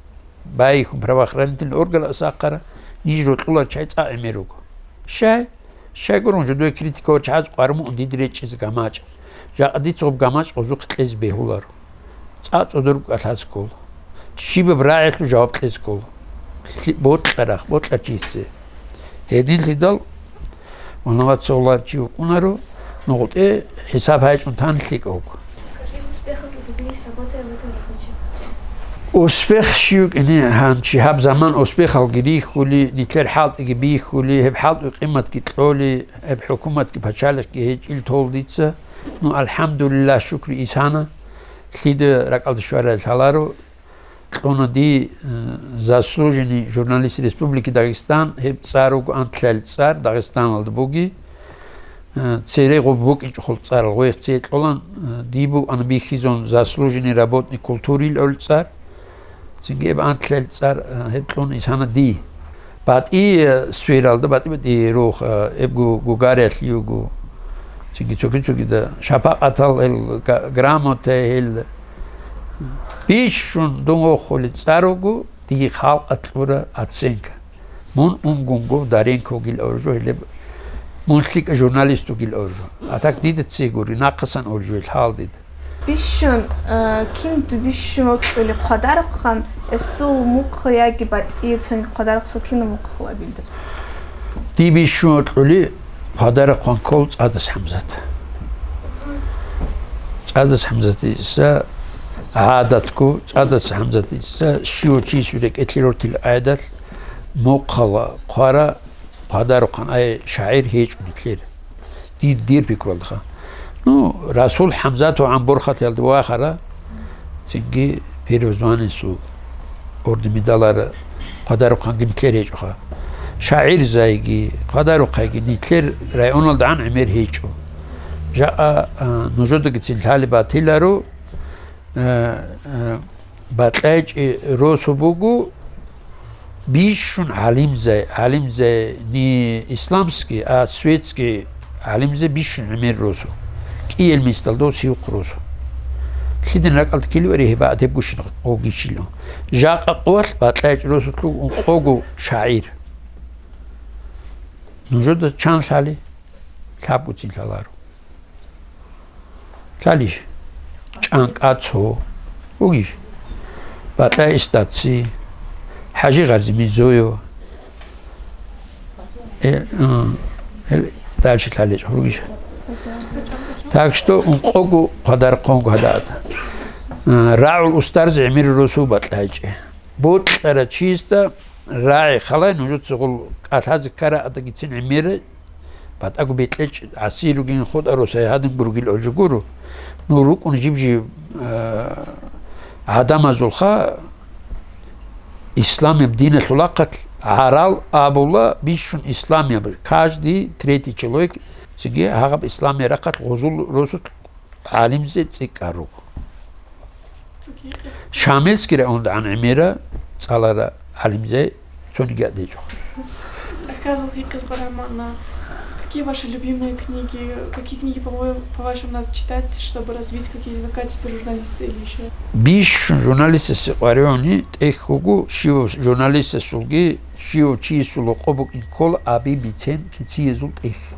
Байихьун правоохранительный орган асахъара, ниж рокьулар чай цӀакъ гӀемер руго. Щай? Щай гурун, жодое критика ва чагӀаз къвармун дида речӀчӀизе гамачӀ. Жакъа дица гъоб гамачӀ гъозухъе кьезе бегьуларо. ЦӀа-цӀодор кӀалъаз ккола. Щибаб рагӀилъул жаваб кьезе ккола. Лъи-, бокьарахъ, бокьарчиясе. Гьединлъидал ванаваца вуларчи вукӀунаро, нугъутӀе хӀисаб гьайчӀун тан лъикӀав вуго. Скажи, успехов и добились работы в этой работе. Успех щив кӀине гьанчи гьаб заман успехалги рихьули, нилъер хӀалтӀиги бихьули, гьеб хӀалтӀуе къиматги кьоли, гьеб хӀукуматги пачалихъги гьечӀил тол дица. Ну, алхӀамдулиллагь, шукри исана, лъида ракӀалде щварай лъаларо, кьуна ди, э, заслуженный журналист Республики Дагестан, гьеб цӀар руго анлъал цӀар, Дагестаналда буги. Э, цере гъоб букӀичӀохъул цӀарал гъойх цее кьолан, э, ди бугӀан бихьизун заслуженный работник культуры ил цӀар. Цинги гьеб анлъал цӀар, э, гьеб кьун исана ди. БатӀи, э, сфералда батӀи-батӀи рух, э, эбго гугариялъ юго. Цинги цоги-цогида шапакъатал гьел га-, грамота гьел. Бищун дун вохули цӀар руго, диги халкъалъ кьура оценка. Мун унгунго даренка вугил авружо гьелеб, мун лъикӀа журналист вугил авружо. А так дида ци гури, нахъасан авружо гьел хӀал дида. Бищун, э, кин бищун вокьулеб хъвадарухъан, эсул мухъ яги батӀие цонги хъвадарухъсул кин мухъ лабилдац? Ди бищун вокьули хъвадарухъан ккол ЦӀадас ХӀамзат. ЦӀадас ХӀамзатица гӀадатго, ЦӀадас ХӀамзатица щив чи сверекӀелъи рортил гӀадат, мухъала хъвара хъвадарухъан ай шагӀир гьечӀо нилъер. Дир, дир пикруялдаха. Ну, Расул ХӀамзатов гӀан борхатиялда вахара, цинги первое званиесул орден медалар хъвадарухъанги нилъер гьечӀоха. ШагӀирзайги, хъвадарухъайги нилъер районалда гӀан гӀемер гьечӀо. Жакъа, а, нужедагицин лъалеб батиларо, а, а, бакьайчӀи росу буго, Бищун гӀалимзай, гӀалимзай не исламский, а светский гӀалимзай бищун гӀемер росу. КӀиел мисдал дов сиухъ росу. Лъидин ракӀалда ккелевари гьеб адаб гущин гъогищило. Жакъа къоялъ бакьайчӀ росулъул ункъого шагӀир. Нужеда чан лъали? Лъабгоцин лъаларо. Лъалищ? ЧӀанкӀа цо. Вугищ? Бакьа Истаци, ХӀажи Гъази Мизоев. Э, м, э, дальше лъалищ, вугищ? Так что ункъого хъвадархъунго гьадаад. Э, рагӀул устарзе гӀемер росу бакьайчӀи. Бокьара чисда рагӀи халай нужеца гъул кӀалъазе ккара адагицин гӀемер БатӀаго бекьечӀ гӀасир ругин хутӀа росай гьадин гургил гӀолжи гуро. Ну, рукӀун жиб-жиб, э, гӀадамазулха исламияб диналъул рахъалъ гӀарал абула бищун исламияб. Каждый третий человек цинги гьагъаб исламияб рахъалъ гъузул росулъ гӀалимзе цӀикӀкӀар руго. Шамилский райондагӀан гӀемера цӀалара гӀалимзе цониги гьадечӀо. Рассказывал Хикас Барамана. Какие ваши любимые книги? Какие книги, по-моему, по-вашему, надо читать, чтобы развить какие-то качества журналиста или ещё? Бищун журналистасе къваригӀуни тӀехь вуго, щив журналистасулги, щив чиясул гьукъу букӀин ккола аби бицен кициязул тӀехь.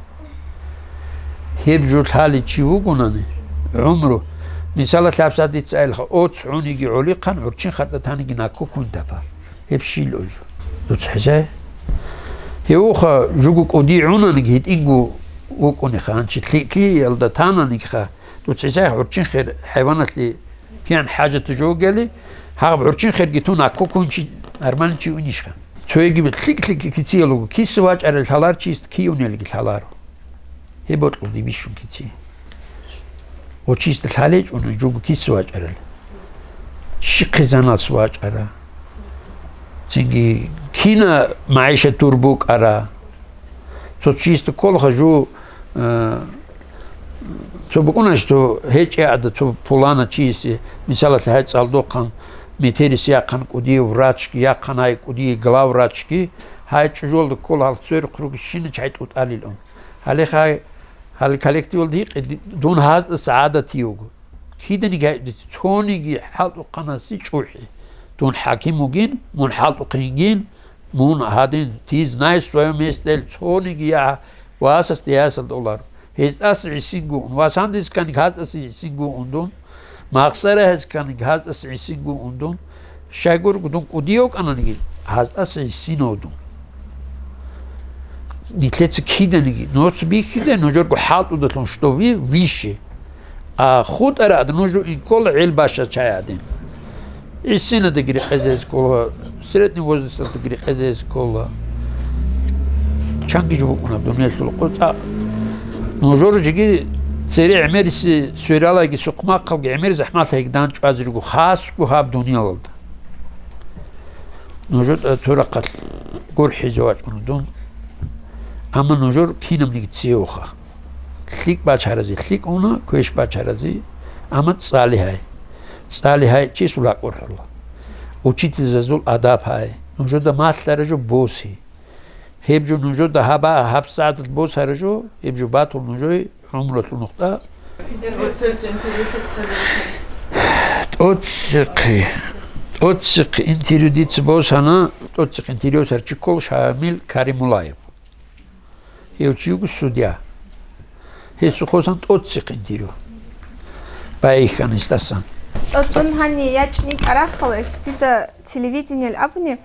Гьеб жо лъалев чи вугонани, гӀумру, мисалалъ, гьабсагӀат дица айилха, оц гӀуниги гӀолихъан, гӀурччин хатӀа таниги наккуккун тапа. Гьеб щил жо? Дуца хӀисай. Гьевуха, жуго кӀуди гӀунаниги, гьитӀинго вукӀунеха, гьанчи лъикӀлъиялда тананигиха, дуца хӀисай гӀурччин хер хӀайваналъе кигӀан хӀажат жо вугели, гьагъаб гӀурччин херги тун наккуккун чи, нормальный чи унищха? Цояги лъикӀ-лъикӀ кициял руго, киса вачӀарал лъалар чист киюнелги лъаларо. Гьеб бокьулде бищун кици. Ва чист лъалечӀун жуго киса вачӀарал. Щихъизаналъ вачӀара. Цинги кина магӀишат дур букӀара. Цо чист кколха жу, э, цо букӀунач, цо гьечӀеада цо пулана чиясе, мисалалъе, гьай цӀалдохъан, метерис яхъан кӀудияв врачги, яхъан гьай кӀудияв главврачги, гьай чӀужуялда ккола гьал цверухъ ругищина чай тӀутӀалилан. Гьале хай, гьале коллективалда гьикъе, ди-, дун гьаздаса гӀадатив вуго. Киданиги гьай дица цониги хӀалтӀухъанасе чӀухӀи. Дун хӀаким вугин, мун хӀалтӀухъин йигин, мун гьадин, ты знаешь своё место, ил цониги я васасде ясалда оларо. ГьезтӀаса гӀисинго ун, васандисканиги гьаздаса гӀисинго ун дун, махсара гьезканиги гьаздаса гӀисинго ун дун, щайгурго дун кӀудияв вукӀананиги, гьаздаса гӀисинав дун. Нилъеца киданиги, нуц бихьизе, нужерго хӀалтӀудалъун, что вы выше. А хутӀарад нуж инкола гӀел баща чай гьадин. ГӀисинадеги рекъезес ккола, средний возрасталдаги рекъезес ккола. Чанги жо букӀунаб дуниялъул къо цӀакъ. Нужер жеги цере гӀемериси свералайги сухъмахъалги гӀемер захӀмалъайги данчӀвазе руго хасго гьаб дуниялалда. Нужер цо рахъалъ гурхӀизе вачӀуна дун. Амма нужер кинабниги цевуха. ЛъикӀ бачаразе лъикӀ уна, квеш бачаразе, амма цӀали гьай. ЦӀали гьай чисул гьакъурхӀула. Учительзазул адаб гьай. Нужеда малъара жо боси. Гьеб жо нужеда гьаба гьабсагӀат босара жо, гьеб жо батул нужее гӀумрулъул нухда. ТӀоцихъе, тӀоцихъе интервью дица босана, тӀоцихъе интервью сарчи ккол Шамил Каримулаев. Гьев чи вуго судья. Гьесухъосан тӀоццихъин диру. Байихьана гьесдасан. Дун гьанив ячӀни кӀарахъала, дида телевидениел абуни,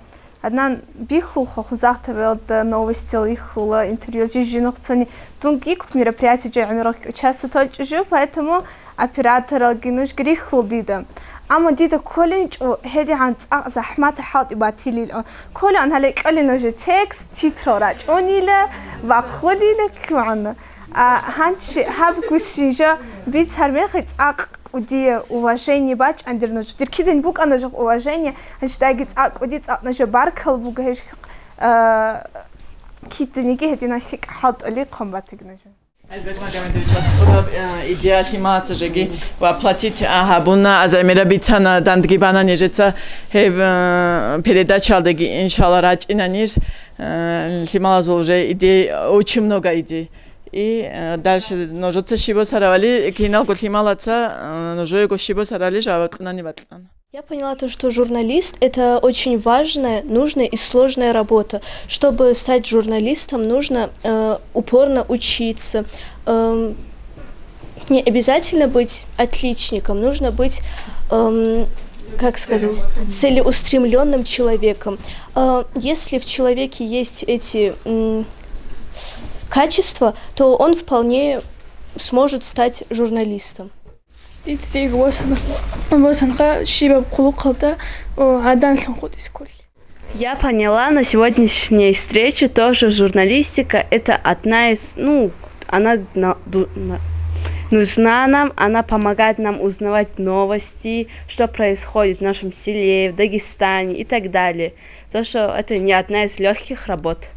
гьанан бихьулха хузахъ ТВ-ялда новостел ихьула, интервью жи-жинухъ цони. Дун кӀикӀ мероприятие жо гӀемерухъ кӀочаса толчӀо жо, поэтому операторалги нужги рихьул дида. Амма дида кколинчӀо гьедигӀан цӀакъ захӀмат хӀалтӀи батилилан. Кколаан гьале кьолин нужер текст, титрал рачӀунила, вахъулила кколаан. А, гьанчи гьаб гущин жо бицар мехи цӀакъ кӀудие уважение бачӀан дир нуж. Дир кидин букӀана жо уважение, гьанчи дайги цӀакъ кӀуди цӀакъ нуж баркал буго гьеш, а, кидиниги гьедина хикь хӀалтӀули хъун батиг нуж. Альберт Магомедович, вас тӀураб, э, идея лъималаца жеги воплотить, а, гьабуна, а, замира бицана, дандги бана нижеца гьеб, э, передачаялдаги, иншалла, рачӀина ниж, э, лъималазул уже идей, очень много идей. И, э, дальше нужеца щиб босаравали, киналго лъималаца, э, нужеего щиб босаравали жаваб кьунани батӀана. Я поняла то, что журналист — это очень важная, нужная и сложная работа. Чтобы стать журналистом, нужно, э, упорно учиться. Эм, не обязательно быть отличником, нужно быть, эм, как сказать, целеустремленным человеком. Э, если в человеке есть эти, м, качества, то он вполне сможет стать журналистом. Иццайги васан, васанха щибаб хъулухъалда, о, гӀаданлъун хутӀизе кколел. Я поняла на сегодняшней встрече тоже журналистика — это одна из, ну, она на-, ду-, на-, нужна нам, она помогает нам узнавать новости, что происходит в нашем селе, в Дагестане и так далее. То, что это не одна из лёгких работ.